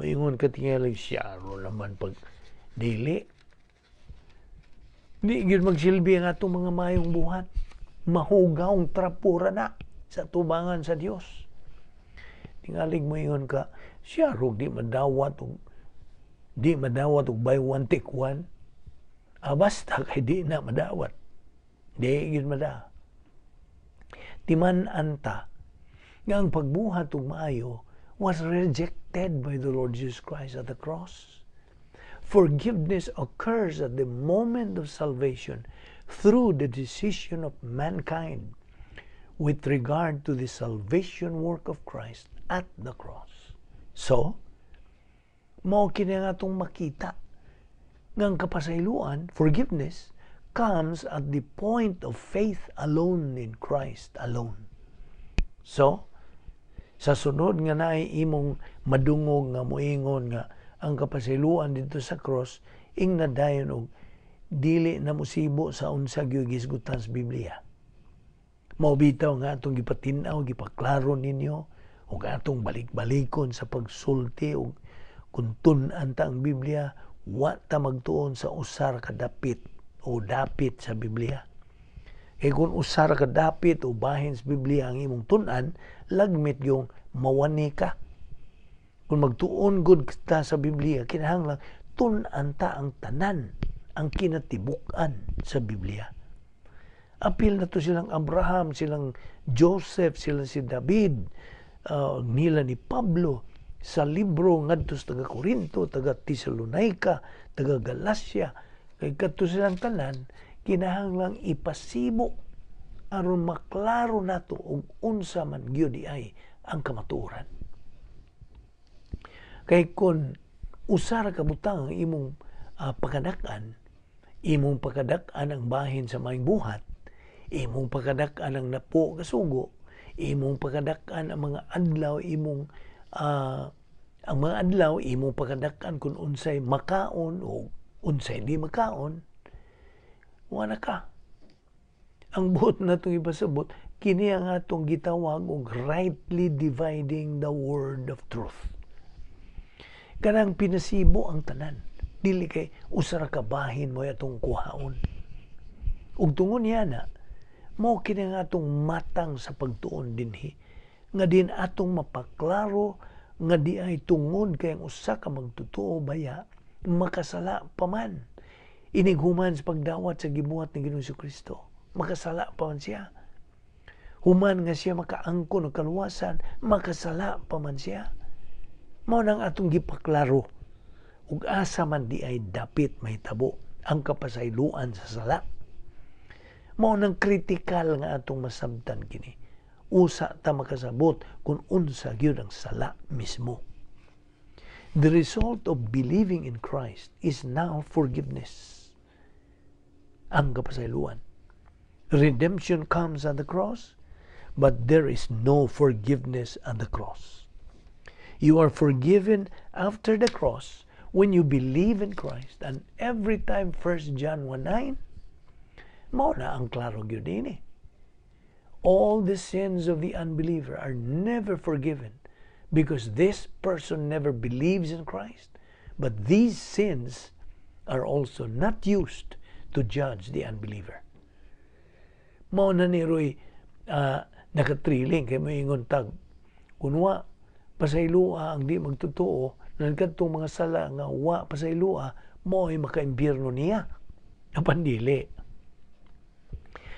Maingon ka tingali siya naman pag dili. Di gyud magsilbi ang atong mga maayong buhat. Mahugawng trapura na sa tubangan sa Dios. Tingalig mo ingon ka, siya rog di madawat og buy one take one. Ah, basta kay di na madawat. Di gyud mada. Timan-an ta nga ang pagbuhat og maayo was rejected by the Lord Jesus Christ at the cross. Forgiveness occurs at the moment of salvation through the decision of mankind with regard to the salvation work of Christ at the cross. So, mao kini nga atong makita nga ang kapasayloan, forgiveness, comes at the point of faith alone in Christ alone. So, sa sunod nga naay imong madungog nga moingon nga ang kapasayloan didto sa cross, ingna dayon og dili na mosibo sa unsa gyud gisgutan sa Biblia. Mao bitaw nga atong gipatin-aw, gipaklaro ninyo ug atong balik-balikon sa pagsulti ug kung tun-an ta ang Biblia, wa ta magtuon sa usa ra ka dapit o dapit sa Biblia. Kay kung usa ra ka dapit o bahin sa Biblia ang imong tun-an, lagmit yung mawani ka. Kung magtuon gud ta sa Biblia, kinahanglan tun-an ta ang tanan, ang kinatibuk-an sa Biblia. Apil na to silang Abraham, silang Joseph, silang si David, nila ni Pablo, sa libro ngadto sa taga Corinto, taga Tesalonica, taga Galacia, kay kadto silang tanan kinahanglang ipasibo aron maklaro nato og unsa man gyud ay ang kamatuoran. Kay kun usa ra ka butang ang imong pakadak-an, imong pakadak-an ang bahin sa maayong buhat, imong pakadak-an ang napo kasugo, imong pakadak-an ang mga adlaw, imong ang mga adlaw imong pakadak-an kung unsay makaon o unsay di makaon, wala ka. Ang buot natong ipasabot, kini ang atong gitawag og rightly dividing the word of truth. Kanang pinasibo ang tanan. Dili kay usa ra ka bahin mo atong kuhaon. Ug tungod niya na, mao kini ang atong matang sa pagtuon dinhi nga din atong mapaklaro nga di ay tungod kay ang usa ka magtotoo baya makasala pa man inig human sa pagdawat sa gibuhat ni Ginoong Kristo, makasala pa man siya. Human nga siya makaangkon og kaluwasan, makasala pa man siya. Mao nang atong gipaklaro ug asa man di ay dapit mahitabo ang kapasayloan sa sala. Mao nang kritikal nga atong masabtan kini. Usa ta makasabot kung unsa gyud ang sala mismo. The result of believing in Christ is now forgiveness. Ang kapasayloan. Redemption comes on the cross, but there is no forgiveness on the cross. You are forgiven after the cross when you believe in Christ. And every time 1 John 1:9, mao na ang klaro gyud ini. All the sins of the unbeliever are never forgiven because this person never believes in Christ. But these sins are also not used to judge the unbeliever. Mao na ni Roy nakatriling kay moingon tag kunwa pasayloa ang di magtotoo nagkadtong mga sala nga wa pasayloa mo ay makaimbierno niya. Apan dili.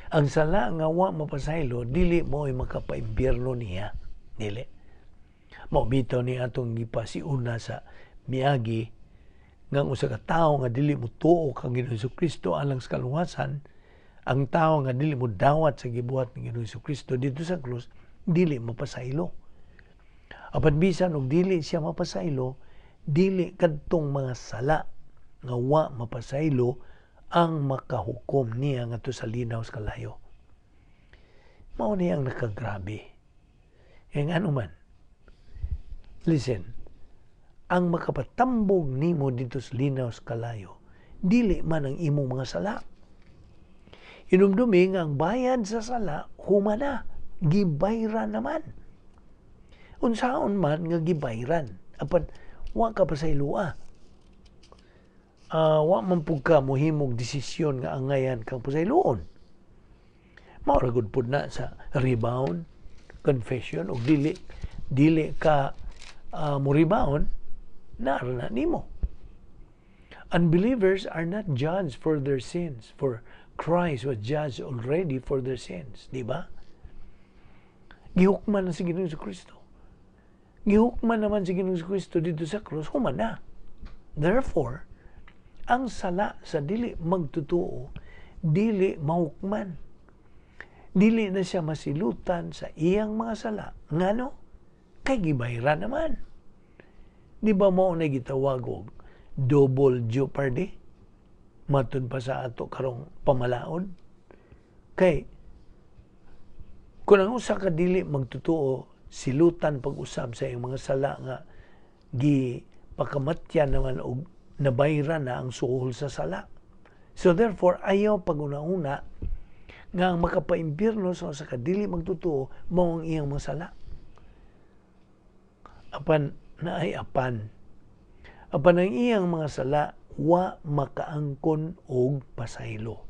Ang sala nga wa mapasaylo dili mo ay makapaimbierno niya. Dili. Mao bitaw ni atong gipasiuna sa miagi nga ang usa ka tawo nga dili mo tuo kang Ginoong Kristo alang sa kaluwasan, ang tawo nga dili mo dawat sa gibuhat ni Ginoong Kristo didto sa krus, dili mapasaylo. Apan bisan og dili siya mapasaylo, dili kadtong mga sala nga wa mapasaylo ang makahukom niya ngadto sa linaw sa kalayo. Mao ni ang nakagrabe. Kaya ngano man, listen, ang makapatambog nimo didto sa linaw sa kalayo, dili man ang imong mga sala. Hinumdumi nga ang bayad sa sala, humana, gibayran naman. Unsaon man nga gibayran, apan wa ka pasayloa. Wa man pud ka mohimog desisyon nga angayan kang pasayloon. Mao ra gud pud na sa rebound confession og dili dili ka mo rebound, naa ra na nimo. Unbelievers are not judged for their sins, for Christ was judged already for their sins. Di ba? Gihukman na si Ginoong Kristo. Gihukman naman si Ginoong Kristo dito sa krus, human na. Therefore, ang sala sa dili magtutuo, dili mahukman. Dili na siya masilutan sa iyang mga sala. Ngano? Kay gibayran naman. Di ba mao na gitawag og double jeopardy? Matud pa sa ato karong pamalaod. Kay kung ang usa ka dili magtutuo silutan pag-usab sa iyang mga sala nga gi pakamatyan naman og nabayran na ang suhol sa sala. So therefore, ayaw pag-una-una nga ang makapaimpirno sa usa ka dili magtutuo mao ang iyang mga sala. Apan naay apan. Apan ang iyang mga sala wa makaangkon og pasaylo.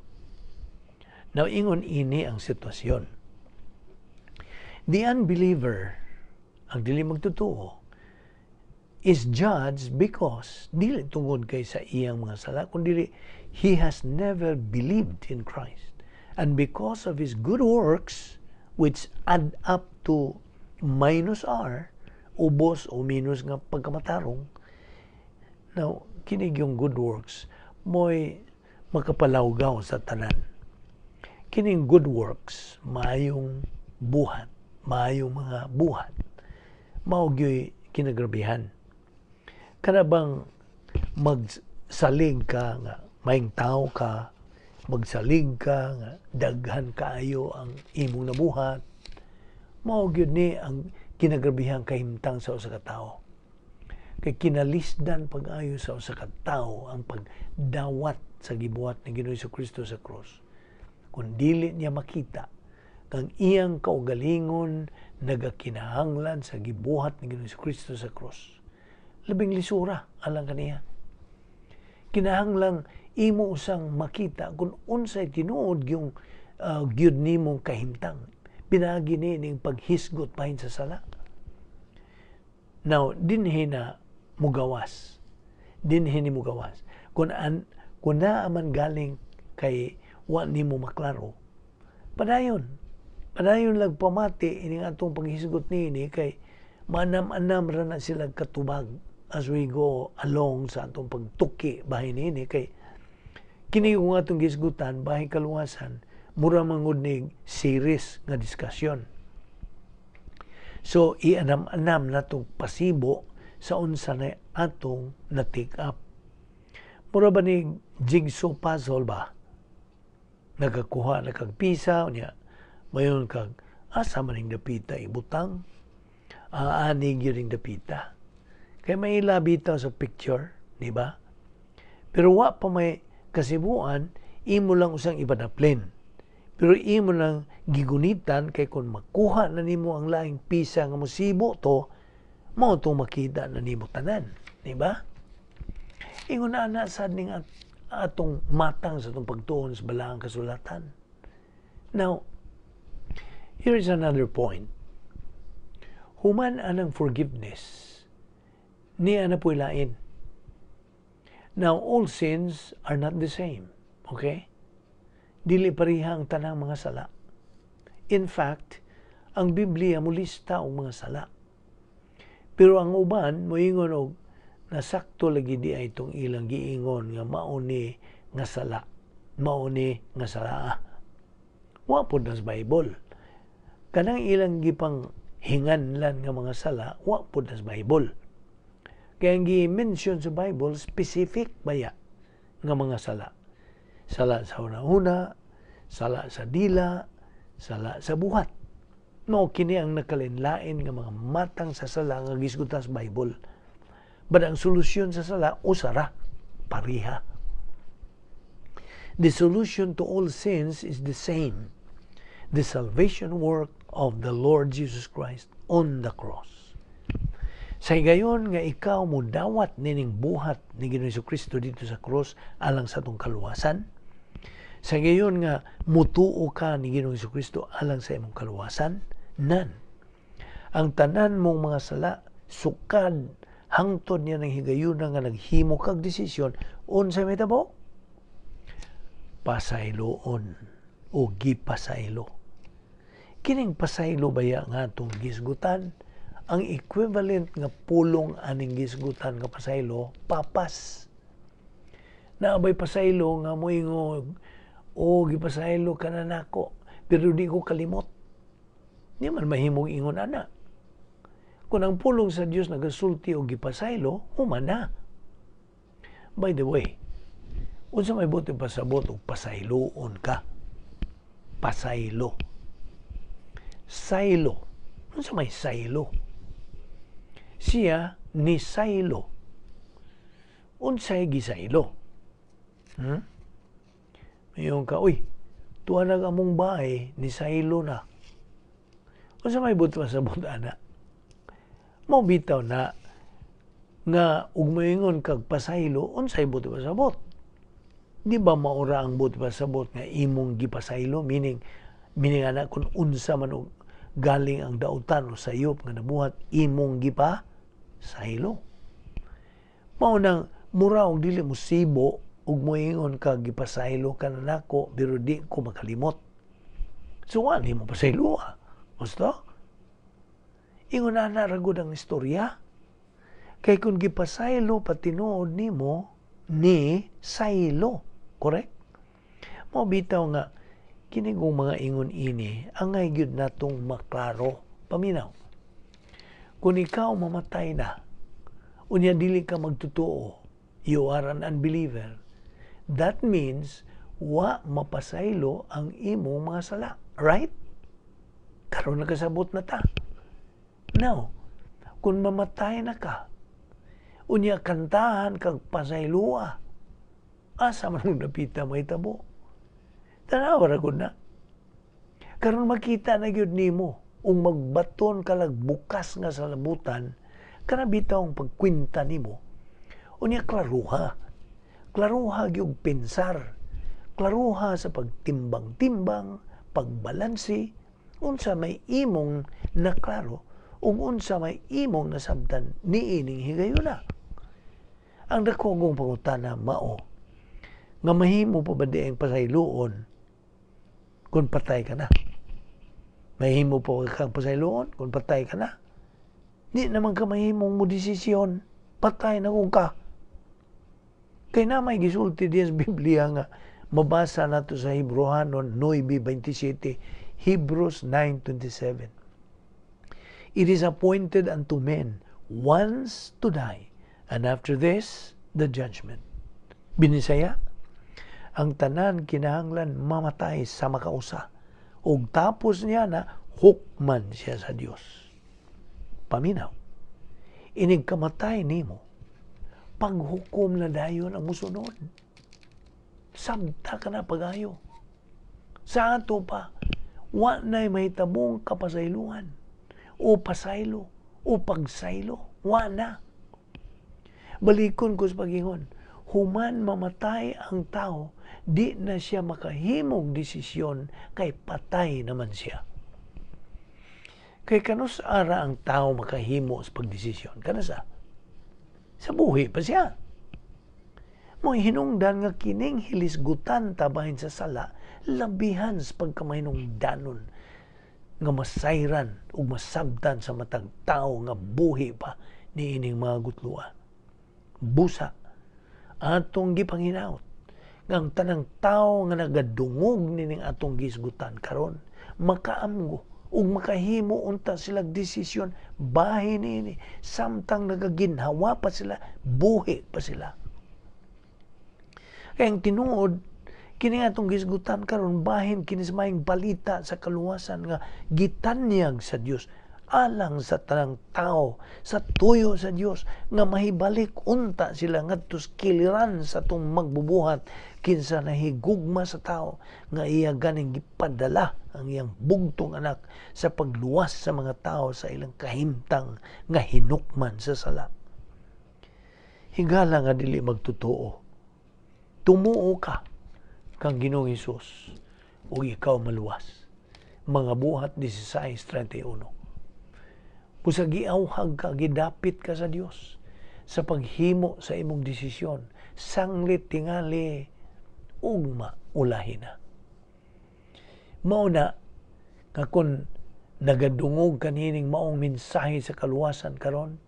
Now ingon ini ang sitwasyon. The unbeliever, ang dili magtotoo, is judged because dili tungod kay sa iyang mga sala, kundi he has never believed in Christ. And because of his good works, which add up to minus R, ubos o minus nga pagkamatarong, now, kini yung good works, mo'y makapalawgaw sa tanan. Kining good works, maayong buhat, maayong mga buhat, mao gyoy kinagrabihan. Kana bang magsalig ka nga maayong tao ka, magsalig ka nga daghan kaayo ang imong nabuhat, mao gyud ni ang kinagrabihang kahimtang sa usa ka tawo. Kay kinalisdan pag-ayo sa usa ka tawo ang pagdawat sa gibuhat ni Ginoong Kristo sa krus. Kung dili niya makita kang iyang kaugalingon nagakinahanglan sa gibuhat ni Ginoong Kristo sa krus, labing lisura alang kaniya. Kinahanglang imo usang makita kung unsay tinuod yung gyud nimong kahimtang. Pinaagi ni ning paghisgot bahin sa sala. Now, dinhi na mugawas. Dinhi ni mugawas. Kung naa man galing kay wa nimo maklaro, padayon. Padayon lang pamati ining atong paghisgot niini kay manam-anam ra na sila katubag as we go along sa atong pagtuki bahin niini, kay kini yung atong gisgutan bahin kaluwasan mura mangud nig series nga diskusyon. So ianam-anam natong pasibo sa unsa na atong na-take up. Mura ba ni jigsaw puzzle ba? Nagakuha na kag pisa, unya mayon kag asa man ning dapita ibutang, aani gyud ning dapita. Kay may bitaw sa picture, di ba? Pero wa pa may kasibuan, imo lang usang ibadaplin. Pero imo lang gigunitan kay kung makuha na nimo ang laing pisa nga mosibo to, mao tong makita na nimo tanan, di ba? Ingon na ana sad ning atong matang sa atong pagtuon sa balaang kasulatan. Now, here is another point. Human anang forgiveness, niya na po'y lain. Now, all sins are not the same. Okay? Dili pareha ang tanang mga sala. In fact, ang Biblia mulista og mga sala. Pero ang uban moingon og nasakto lagi di ay itong ilang giingon nga mao ni nga sala. Mao ni nga sala. Wa pod na sa Bible. Kanang ilang gipang hinganlan nga mga sala, wa pod na sa Bible. Kaya ang gi-mention sa Bible, specific baya nga mga sala. Sala sa una-una, sala sa dila, sala sa buhat. Mao kini ang nakalinlain nga mga matang sa sala nga gisgutan sa Bible. But ang solusyon sa sala, usara, pariha. The solution to all sins is the same. The salvation work of the Lord Jesus Christ on the cross. Sa higayon nga ikaw mo dawat nining buhat ni Ginoong Kristo dito sa cross alang sa atong kaluwasan. Sa higayon nga mutuo ka ni Ginoong Kristo alang sa imong kaluwasan, nan ang tanan mong mga sala sukad hangtod niya ng higayuna nga naghimo kag desisyon Unsay mahitabo? Pasayloon o gipasaylo. Kining pasaylo baya nga atong gisgutan, ang equivalent nga pulong aning gisgutan nga pasaylo, papas. Naabay pasaylo nga moingon, "O gipasaylo ka na nako, pero di ko kalimot." Di man mahimong ingon ana. Kung ang pulong sa Dios nagasulti og gipasaylo, human na. By the way, unsa may buot pasabot og pasayloon ka? Pasaylo. Saylo. Unsa may saylo? Siya ni saylo. Unsay gisaylo? Mayon ka, "Uy, tuwa nag among bahay, ni saylo na." Unsa may buot pasabot ana? Mao bitaw na nga ug moingon kag pasaylo, unsay buot pasabot? Di ba maura ang buot pasabot nga imong gipasaylo, meaning meaning ana, kung unsa man og galing ang dautan o sayop nga nabuhat, imong gipa saylo. Mao nang mura og dili mo sibo ug moingon ka, "Gipasaylo ka na nako pero di ko makalimot." So wa nimo pasaylo, ah. Gusto? Ingon ana ra gud ang istorya. Kay kung gipasaylo pa tinuod nimo, ni saylo. Correct? Mao bitaw nga kini kong mga ingon ini angay gyud natong maklaro. Paminaw. Kung ikaw mamatay na, unya dili ka magtotoo, you are an unbeliever. That means wa mapasaylo ang imong mga sala. Right? Karon nakasabot na ta. Now, kung mamatay na ka, unya kantahan kag pasayloa, asa man ang napita mahitabo? Tanawa ra gud na. Karon makita na gyud nimo ung magbaton ka lag bukas nga sa labutan, kana bitaw ang pagkwenta nimo. Unya klaruha. Klaruha gyud pensar. Klaruha sa pagtimbang-timbang, pagbalanse, unsa may imong naklaro ug unsa may imong nasabtan niining higayuna. Ang dako kong pangutana mao nga mahimo pa ba di ang pasayloon kung patay ka na? Mahimo pa kang pasayloon kung patay ka na? Di naman ka mahimong mo desisyon. Patay na kung ka. Kay na may gisulti diyan sa Biblia nga mabasa nato sa Hebrohanon 9:27, Hebrews 9:27. "It is appointed unto men once to die, and after this, the judgment." Binisaya, ang tanan kinahanglan mamatay sa makausa. Ug tapos niya na hukman siya sa Dios. Paminaw, inig kamatay nimo, paghukom na dayon ang musunod. Sabta ka na pagayo. Sa ato pa, wa na'y mahitabong kapasayloan o pasaylo o pagsaylo. Wa na. Balikon ko sa pagingon, human mamatay ang tao, di na siya makahimog desisyon kay patay naman siya. Kay kanus ara ang tao makahimo sa pagdesisyon? Kanus-a? Sa buhi pa siya. Mo hinungdan nga kining hilisgutan tabahin sa sala, labihan sa pagkamahinungdanon nga masayran ug masabtan sa matag tao nga buhi pa niining mga gutloa. Busa, atong gipanghinaot nga ang tanang tao nga nagadungog nining atong gisgutan karon makaamgo ug makahimo unta sila desisyon bahin niini samtang nagaginhawa pa sila, buhi pa sila. Kaya ang tinuod, kini atong gisgutan karon bahin kini sa maayong balita sa kaluwasan nga gitanyag sa Dios alang sa tanang tao sa tuyo sa Dios nga mahibalik unta sila ngadto sa kiliran sa atong magbubuhat, kinsa nahigugma sa tao nga iya ganing gipadala ang iyang bugtong anak sa pagluwas sa mga tao sa ilang kahimtang nga hinukman sa sala. Higala nga dili magtotoo. Tumuo ka kang Ginoong Hesus ug ikaw maluwas. Mga Buhat 16:31. Busa giawhag ka, gidapit ka sa Dios sa paghimo sa imong desisyon, Sanglit tingali, ugma ulahi na. Mao na nga kung nagadungog kanining maong mensahe sa kaluwasan karon,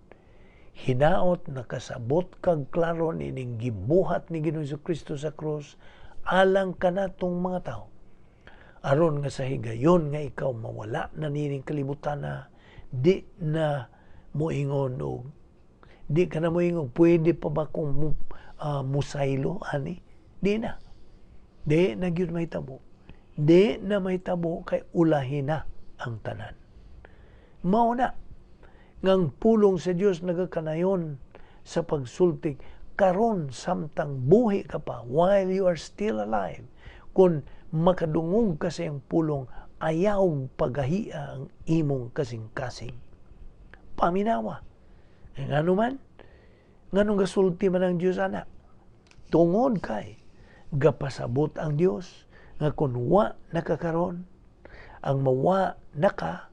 hinaot nakasabot kag klaro nining gibuhat ni Ginoong Kristo sa krus alang kanatong mga tao. Aron nga sa higayon nga ikaw mawala na nining kalibutan na di na moingon og di ka na moingon, "Pwede pa ba kung musaylo ani?" Di na. Di na gyud mahitabo. Di na mahitabo kay ulahi na ang tanan. Mao na ngang pulong sa Dios nagakanayon sa pagsulti karon samtang buhi ka pa, while you are still alive. Kung makadungog ka sa iyang pulong, ayaw pagahia ang imong kasing-kasing. Paminawa. E ngano man? Nganong gasulti man ang Dios ana? Tungod kay gapasabot ang Dios nga kung wa nakakaron, ang mawa naka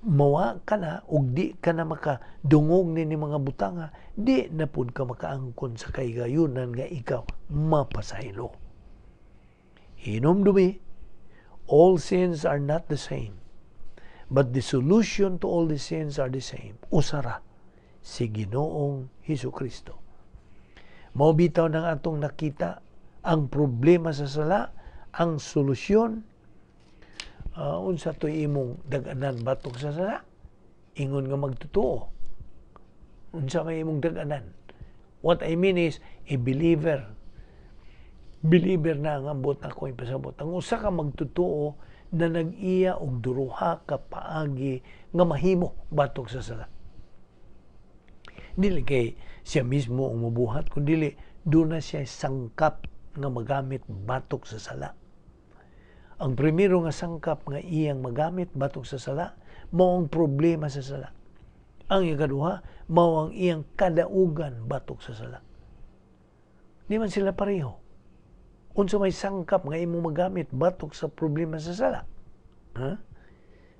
mawa ka na ug di ka na makadungog ni mga butanga, di na pud ka makaangkon sa kahigayunan nga ikaw mapasaylo. Hinumdumi, all sins are not the same, but the solution to all the sins are the same. Usa ra, si Ginoong Hesus Kristo. Mao bitaw nang atong nakita ang problema sa sala, ang solusyon. Unsa to imong dag-anan batok sa sala? Ingon nga magtotoo. Unsa may imong dag-anan? What I mean is, a believer. Believer na ang ambot nako ipasabot. Ang usa ka magtotoo na nag-iya og duha ka paagi nga mahimo batok sa sala. Dili kay siya mismo ang mubuhat, kundi duna siya sangkap nga magamit batok sa sala. Ang primero nga sangkap nga iyang magamit batok sa sala, mao ang problema sa sala. Ang ikaduha, mao ang iyang kadaugan batok sa sala. Di man sila pareho. Unsa may sangkap nga imong magamit batok sa problema sa sala? Ha?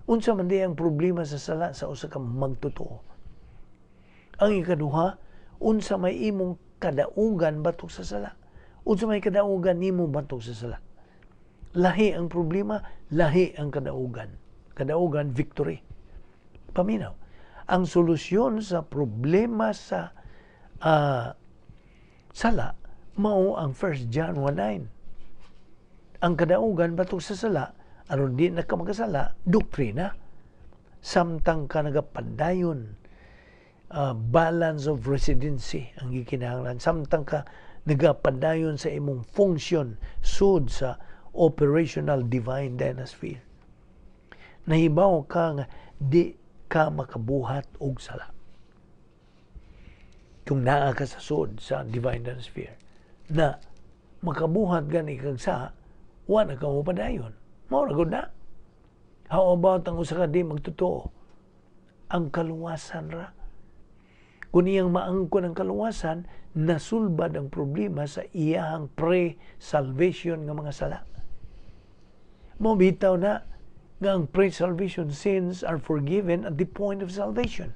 Unsa man di ang problema sa sala sa usa ka magtotoo? Ang ikaduha, unsa may imong kadaugan batok sa sala? Unsa may kadaugan nimo batok sa sala? Lahi ang problema, lahi ang kadaugan. Kadaugan, victory. Paminaw. Ang solusyon sa problema sa sala, mao ang 1 John 1:9. Ang kadaugan batok sa sala, aron di na ka makasala, doktrina. Samtang ka nagapadayon, balance of residency ang gikinahanglan. Samtang ka nagapadayon sa imong function sud sa operational divine dynasphere, nahibaw ka nga di ka makabuhat og sala. Kung naa ka sa sud sa divine dynasphere, na makabuhat gani kag sa, wa na ka mopadayon. Mao ra gud na. How about ang usa ka di magtotoo? Ang kaluwasan ra. Kung iyang maangkon ang kaluwasan, nasulbad ang problema sa iyahang pre-salvation nga mga sala. Mao bitaw na nga ang pre-salvation sins are forgiven at the point of salvation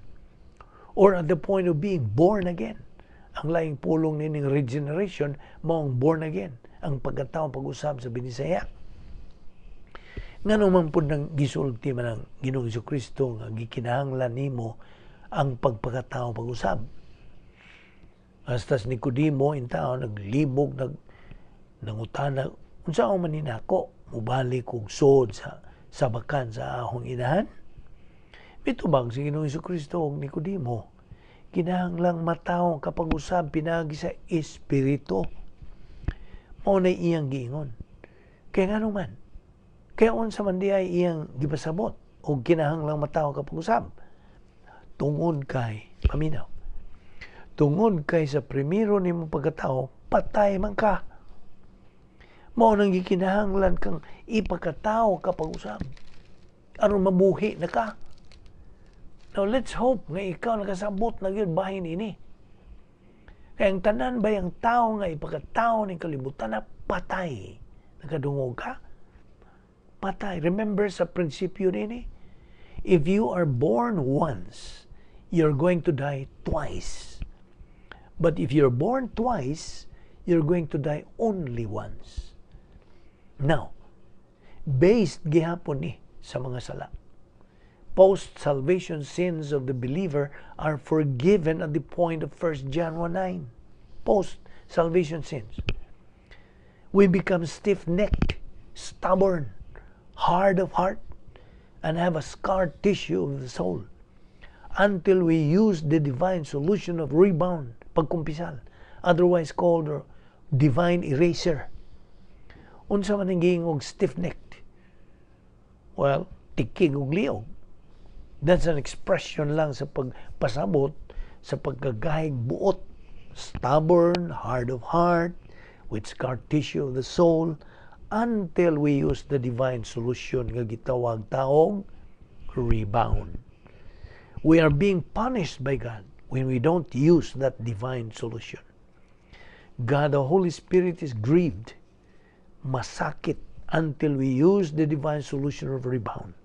or at the point of being born again. Ang laing pulong nining regeneration mao ang born again, ang pagkatao pag-usab sa Binisaya. Ngano man pud nang gisulti man ang Ginoong Kristo nga gikinahanglan nimo ang pagpakatao pag-usab? Hasta si Nicodemo in taon naglibog, nangutana, "Unsa man ni nako, mubalik og sod sa sabakan sa akong inahan?" Mitubag si Ginoong Kristo og Nicodemo, "Kinahanglang matawo ka pag-usab pinaagi sa Espiritu." Mao na iyang giingon. Kaya ngano man? Kaya unsa man di ay iyang gipasabot o kinahanglang matawo ka pag-usab? Tungod kay, paminaw, tungod kay sa primero nimo pagkatao, patay man ka. Mao nang gikinahanglan kang ipakatao ka pag-usab aron mabuhi na ka. Now let's hope nga ikaw nakasabot na gyud bahin ini. Kaya ang tanan ba yung tao nga ipakatao ni kalibutan na patay. Nakadungog ka? Patay. Remember sa prinsipyo nini? If you are born once, you're going to die twice. But if you're born twice, you're going to die only once. Now, based gihapon ni sa mga sala. Post-salvation sins of the believer are forgiven at the point of 1 John 1:9. Post-salvation sins. We become stiff-necked, stubborn, hard of heart, and have a scarred tissue of the soul until we use the divine solution of rebound, pagkumpisal, otherwise called divine eraser. Unsa man ang giingog stiff-necked? Well, tikig ug liog. That's an expression lang sa pagpasabot sa pagkagahig buot. Stubborn, hard of heart, with scarred tissue of the soul, until we use the divine solution nga gitawag taong rebound. We are being punished by God when we don't use that divine solution. God, the Holy Spirit, is grieved, masakit, until we use the divine solution of rebound.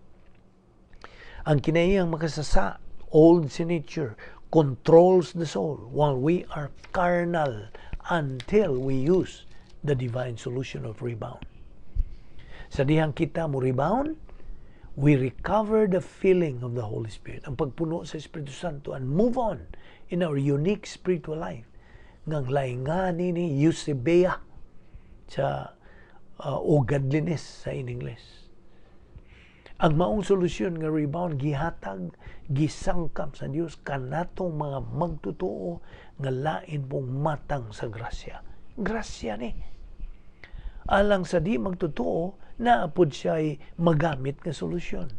Ang kinaiyang makasasa, old sin nature, controls the soul while we are carnal until we use the divine solution of rebound. Sa dihang kita mo rebound, we recover the feeling of the Holy Spirit, ang pagpuno sa Espiritu Santo, and move on in our unique spiritual life. Ngang lainga ni eusebeia sa o godliness sa in English. Ang maong solusyon nga rebound gihatag, gisangkap sa Dios kanatong mga magtotoo nga lain pong matang sa grasya. Grasya ni. Alang sa di magtotoo, naa pod siya magamit nga solusyon.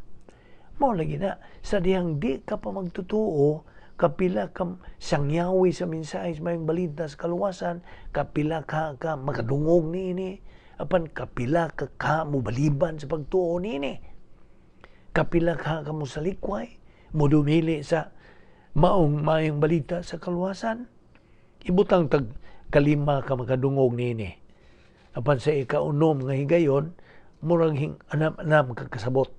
Mao lagi na, sa dihang di ka pa magtotoo, kapila ka sangyawi sa mensahe sa Maayong Balita sa kaluwasan, kapila ka ka makadungog niini, apan kapila ka ka mobaliban sa pagtuo niini. Kapila ka ka mosalikway, modumili sa maong Maayong Balita sa kaluwasan. Ibutang tag kalima ka makadungog niini. Apan sa ikaunom nga higayon, murag hing anam-anam ka kasabot.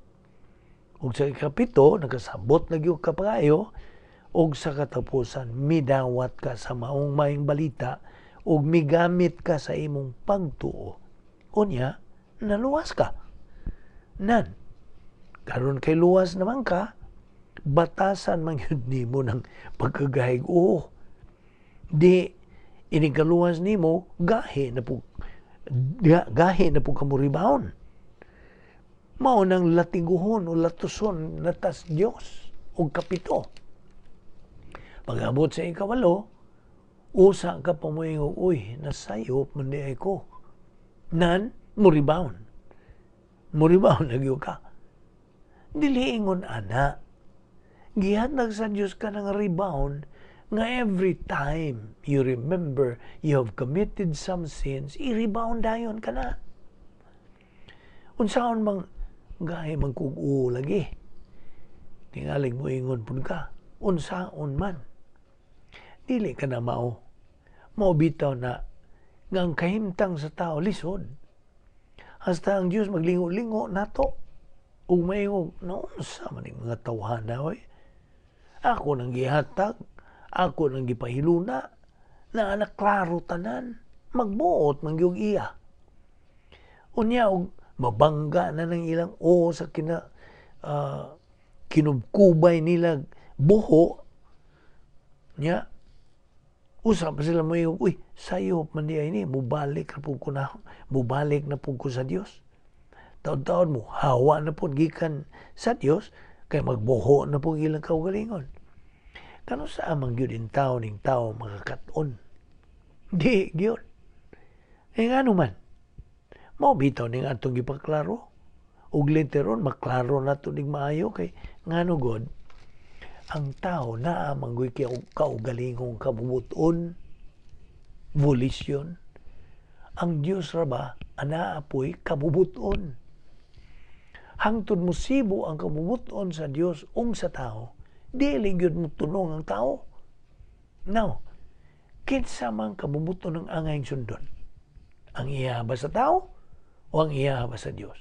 Ug sa ikapito, nakasabot na gyud ka paayo, ug sa katapusan, midawat ka sa maong Maayong Balita, ug migamit ka sa imong pagtuo. Unya, naluwas ka. Nan, karon kay luwas naman ka, batasan man gyud nimo ng pagkagahig. Oo, di inikaluwas nimo, gahi na po ka mo rebound. Mao nang latiguhon o latuson natas Dios og kapito. Pag-abot sa ikawalo, usa ka pa mo, "Uy, nasayop man di ay ko." Nan, mo rebound. Mo rebound na gyud ka. Dili ingon ana. Gihatag sa Dios ka ng rebound nga every time you remember you have committed some sins, i-rebound dayon ka na. Unsaon mang gahi man kog oo lagi. Tingalig mo ingon pud ka, unsaon man. Dili ka na mao. Mao bitaw na nga ang kahimtang sa tao lisod. Hasta ang Dios maglingo-lingo nato. Ug maingog, "Naunsa man ning mga tawhana oy? Ako nang gihatag, ako nang gipahiluna, na anak klaro tanan, magbuot man gyud iya." Unya og mabangga na ng ilang o sa kinubkubay nila buho nya usa pa sila mo, "Uy, sayop man di ay ni, mubalik na pud ko na, mubalik na pud ko sa Dios." Taon-taon mo hawa na pud gikan sa Dios kay magbuho na pud ilang kaugalingon. Kano sa amang gyud in tao ning tao makakat-on? Di gyud. Eh ngano man? Mao bitaw ning atong gipaklaro. Ug later on maklaro nato ning maayo kay ngano god ang tao naa man goy kaugalingong kabubuton, volition. Ang Dios ra ba anaa po'y kabubuton? Hangtod mosibo ang kabubuton sa Dios ug sa tao, dili gyud mo tunong ang tao. Now, kinsa man kabubuton ang angayng sundon? Ang iya ba sa tao o ang iya ba sa Dios?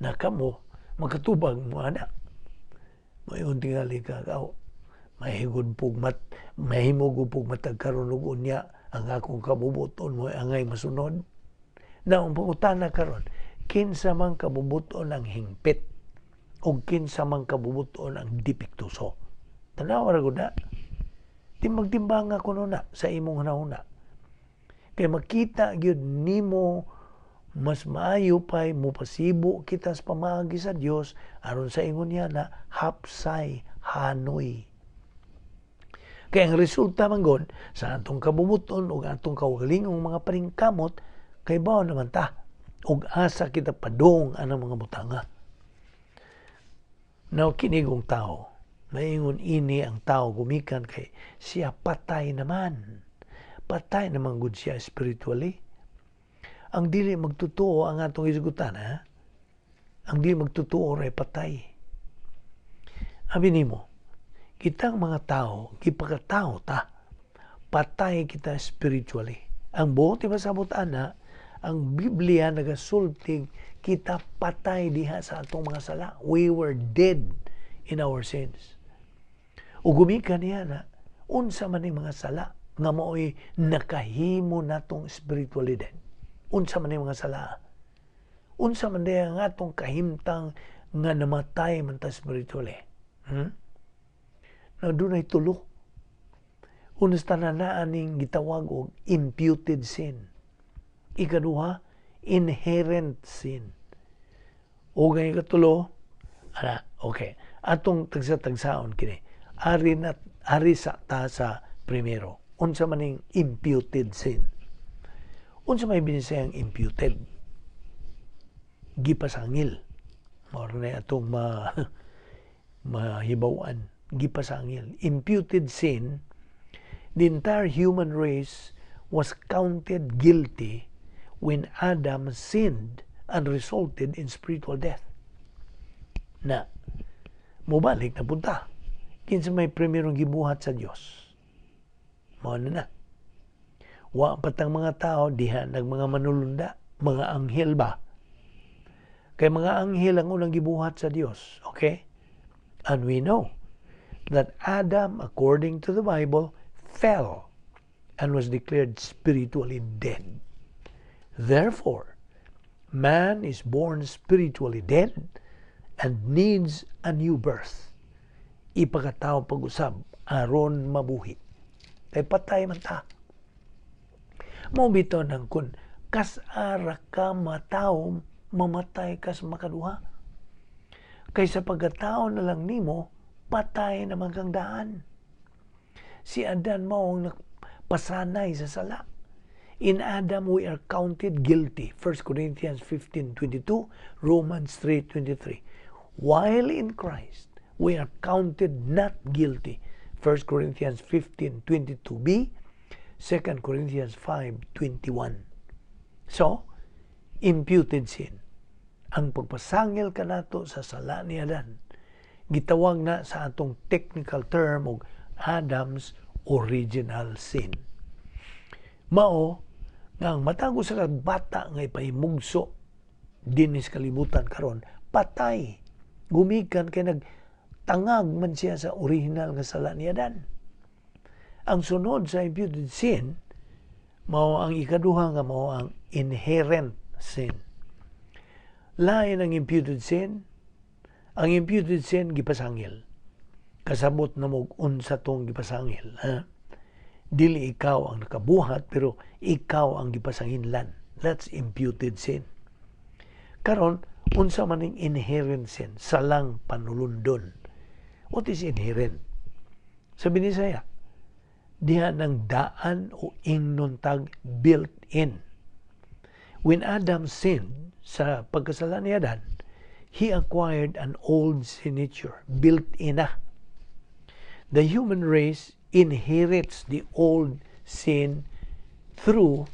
Na kamo makatubag mo ana. Mayon tingali ka kao. Mahigod pug mat mahimo pug matag karon ug unya ang akong kabubuton mo angay masunod. Na ang pangutana karon, kinsa man kabubuton ang hingpit ug kinsa man kabubuton ang depektuso? Tanawa ra gud na. Timbang-timbanga kuno na sa imong hunahuna. Kay makita gyud nimo, mas maayo pay mopasibo kita sa pamaagi sa Dios aron sa ingon niya na hapsay hanoy. Kay ang resulta man gud sa atong kabubuton ug atong kaugalingong mga paningkamot, kay bawo naman ta ug asa kita padung anang mga butanga. Now, kinigong tao, maingon ini ang tao gumikan kay siya patay naman. Patay naman gud siya spiritually. Ang dili magtotoo ang atong isugutan, ha? Ang dili magtotoo ray patay. Abi nimo, kitang mga tao, gipakatao ta, patay kita spiritually. Ang buot ipasabot ana, ang Biblia nagasultig kita patay diha sa atong mga sala. We were dead in our sins. Ug gumikan niya na, unsa man ning mga sala nga mao'y nakahimo natong spiritually dead? Unsa man ning mga sala? Unsa man diay ang atong kahimtang nga namatay man ta spiritually? Na dunay tulo. Una sa tanan, naa ning gitawag og imputed sin. Ikaduha, inherent sin. O ang ikatulo, ana, okay. Atong tagsa-tagsaon kini. Ari na ari sa ta sa primero. Unsa man ning imputed sin? Unsa may binisayang imputed? Gipasangil. Mao na atong mahibaw-an. Gipasangil. Imputed sin, the entire human race was counted guilty when Adam sinned and resulted in spiritual death. Na, mubalik na punta. Kinsa may primerong gibuhat sa Dios? Mao na na. Wa patang mga tao diha nag mga manulunda, mga anghel ba? Kay mga anghel ang unang gibuhat sa Dios, okay? And we know that Adam, according to the Bible, fell and was declared spiritually dead. Therefore, man is born spiritually dead and needs a new birth. Ipakatao pag-usab aron mabuhi. Kay patay man ta. Mao bitaw nang kun kas-a ra ka matawo, mamatay kas makaduha. Kay sa pagkatao na lang nimo, patay naman kang daan. Si Adan mao ang nagpasanay sa sala. In Adam we are counted guilty. 1 Corinthians 15:22, Romans 3:23. While in Christ we are counted not guilty. 1 Corinthians 15:22b, 2 Corinthians 5:21. So, imputed sin. Ang pagpasangil kanato sa sala ni Adan, gitawag na sa atong technical term og Adam's original sin. Mao nga ang matag usa ka bata nga ipahimugso dinhi sa kalibutan karon, patay gumikan kay nagtangag man siya sa original nga sala ni Adan. Ang sunod sa imputed sin mao ang ikaduha nga mao ang inherent sin. Lain ang imputed sin. Ang imputed sin, gipasangil. Kasabot na mo unsa tong gipasangil, ha? Dili ikaw ang nakabuhat pero ikaw ang gipasanginlan. That's imputed sin. Karon, unsa man ning inherent sin? Salang panulundon. What is inherent? Sa Binisaya, diha ng daan o ingnon tag built in. When Adam sinned, sa pagkasala ni Adan, he acquired an old sin nature, built in na. The human race inherits the old sin through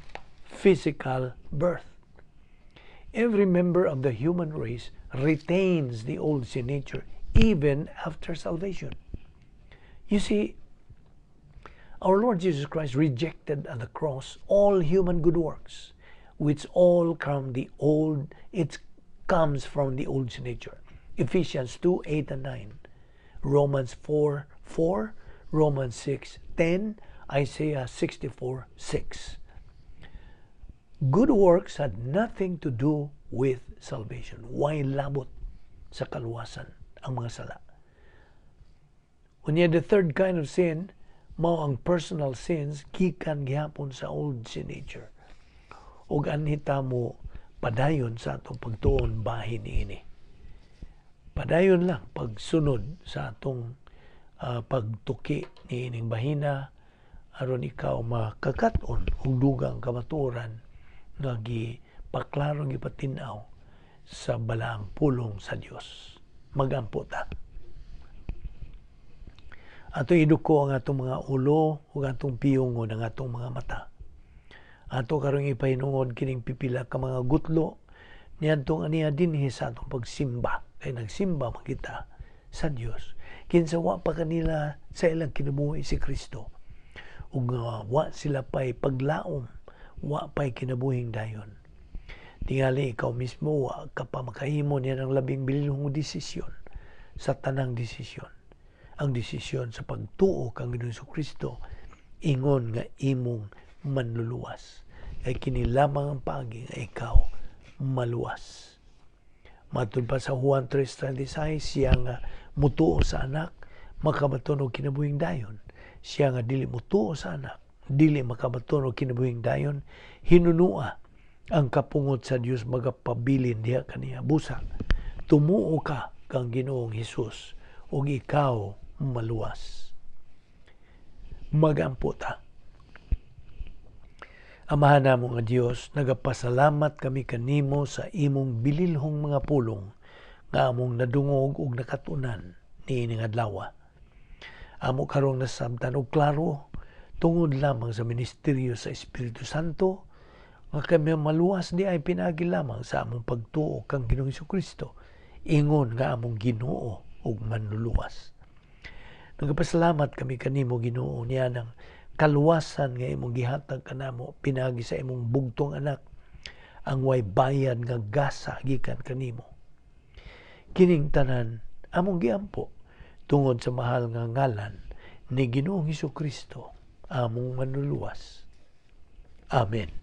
physical birth. Every member of the human race retains the old sin nature even after salvation. You see, our Lord Jesus Christ rejected on the cross all human good works, which all come the old, it comes from the old sin nature. Ephesians 2:8 and 9, Romans 4:4, Romans 6:10, Isaiah 64:6. Good works had nothing to do with salvation. Way labot sa kaluwasan ang mga sala. Unya, the third kind of sin, mao ang personal sins gikan gihapon sa old sin nature. Ug anhi ta mo padayon sa atong pagtuon bahin niini. Padayon lang pagsunod sa atong pagtuki niining bahina aron ikaw makakat-on og dugang kamatuoran nga gipaklaro, gipatin-aw sa balaang pulong sa Dios. Magampo ta. Ato iduko ang atong mga ulo ug atong piyungon ang atong mga mata. Ato karong ipahinungod kining pipila ka mga gutlo niadtong aniya dinhi sa atong pagsimba, kay nagsimba man kita sa Dios. Kinsa wa pa kanila sa ilang kinabuhi si Kristo ug wa sila pay paglaom, wa pay kinabuhing dayon. Tingali ikaw mismo wa ka pa makahimo niya ng labing bililhong desisyon sa tanang desisyon. Ang desisyon sa pagtuo kang Ginoong Kristo ingon nga imong manluluwas. Kay kini lamang ang paagi nga ikaw maluwas. Matud pa sa Juan 3:26, siya nga mutuo sa Anak makabaton og kinabuhing dayon. Siya nga dili mutuo sa Anak, dili makabaton og kinabuhing dayon, hinunua ang kapungot sa Dios magapabilin diha kaniya. Busa, tumuo ka kang Ginoong Hesus ug ikaw maluwas. Magampo ta. Amahan namo nga Dios, nagapasalamat kami kanimo sa imong bililhong mga pulong nga among nadungog ug nakatunan niining adlaw. Amo karong nasabtan og klaro tungod lamang sa ministeryo sa Espiritu Santo nga kami maluwas diay pinaagi lamang sa among pagtuo kang Ginoong Kristo ingon nga among Ginoo ug Manluluwas. Nagapasalamat kami kanimo, Ginoo, niya ng kaluwasan nga imong gihatag kanamo pinaagi sa imong bugtong Anak, ang way bayad nga gasa gikan kanimo. Kining tanan among giampo tungod sa mahal nga ngalan ni Ginoong Hesus Kristo, among Manluluwas. Amen.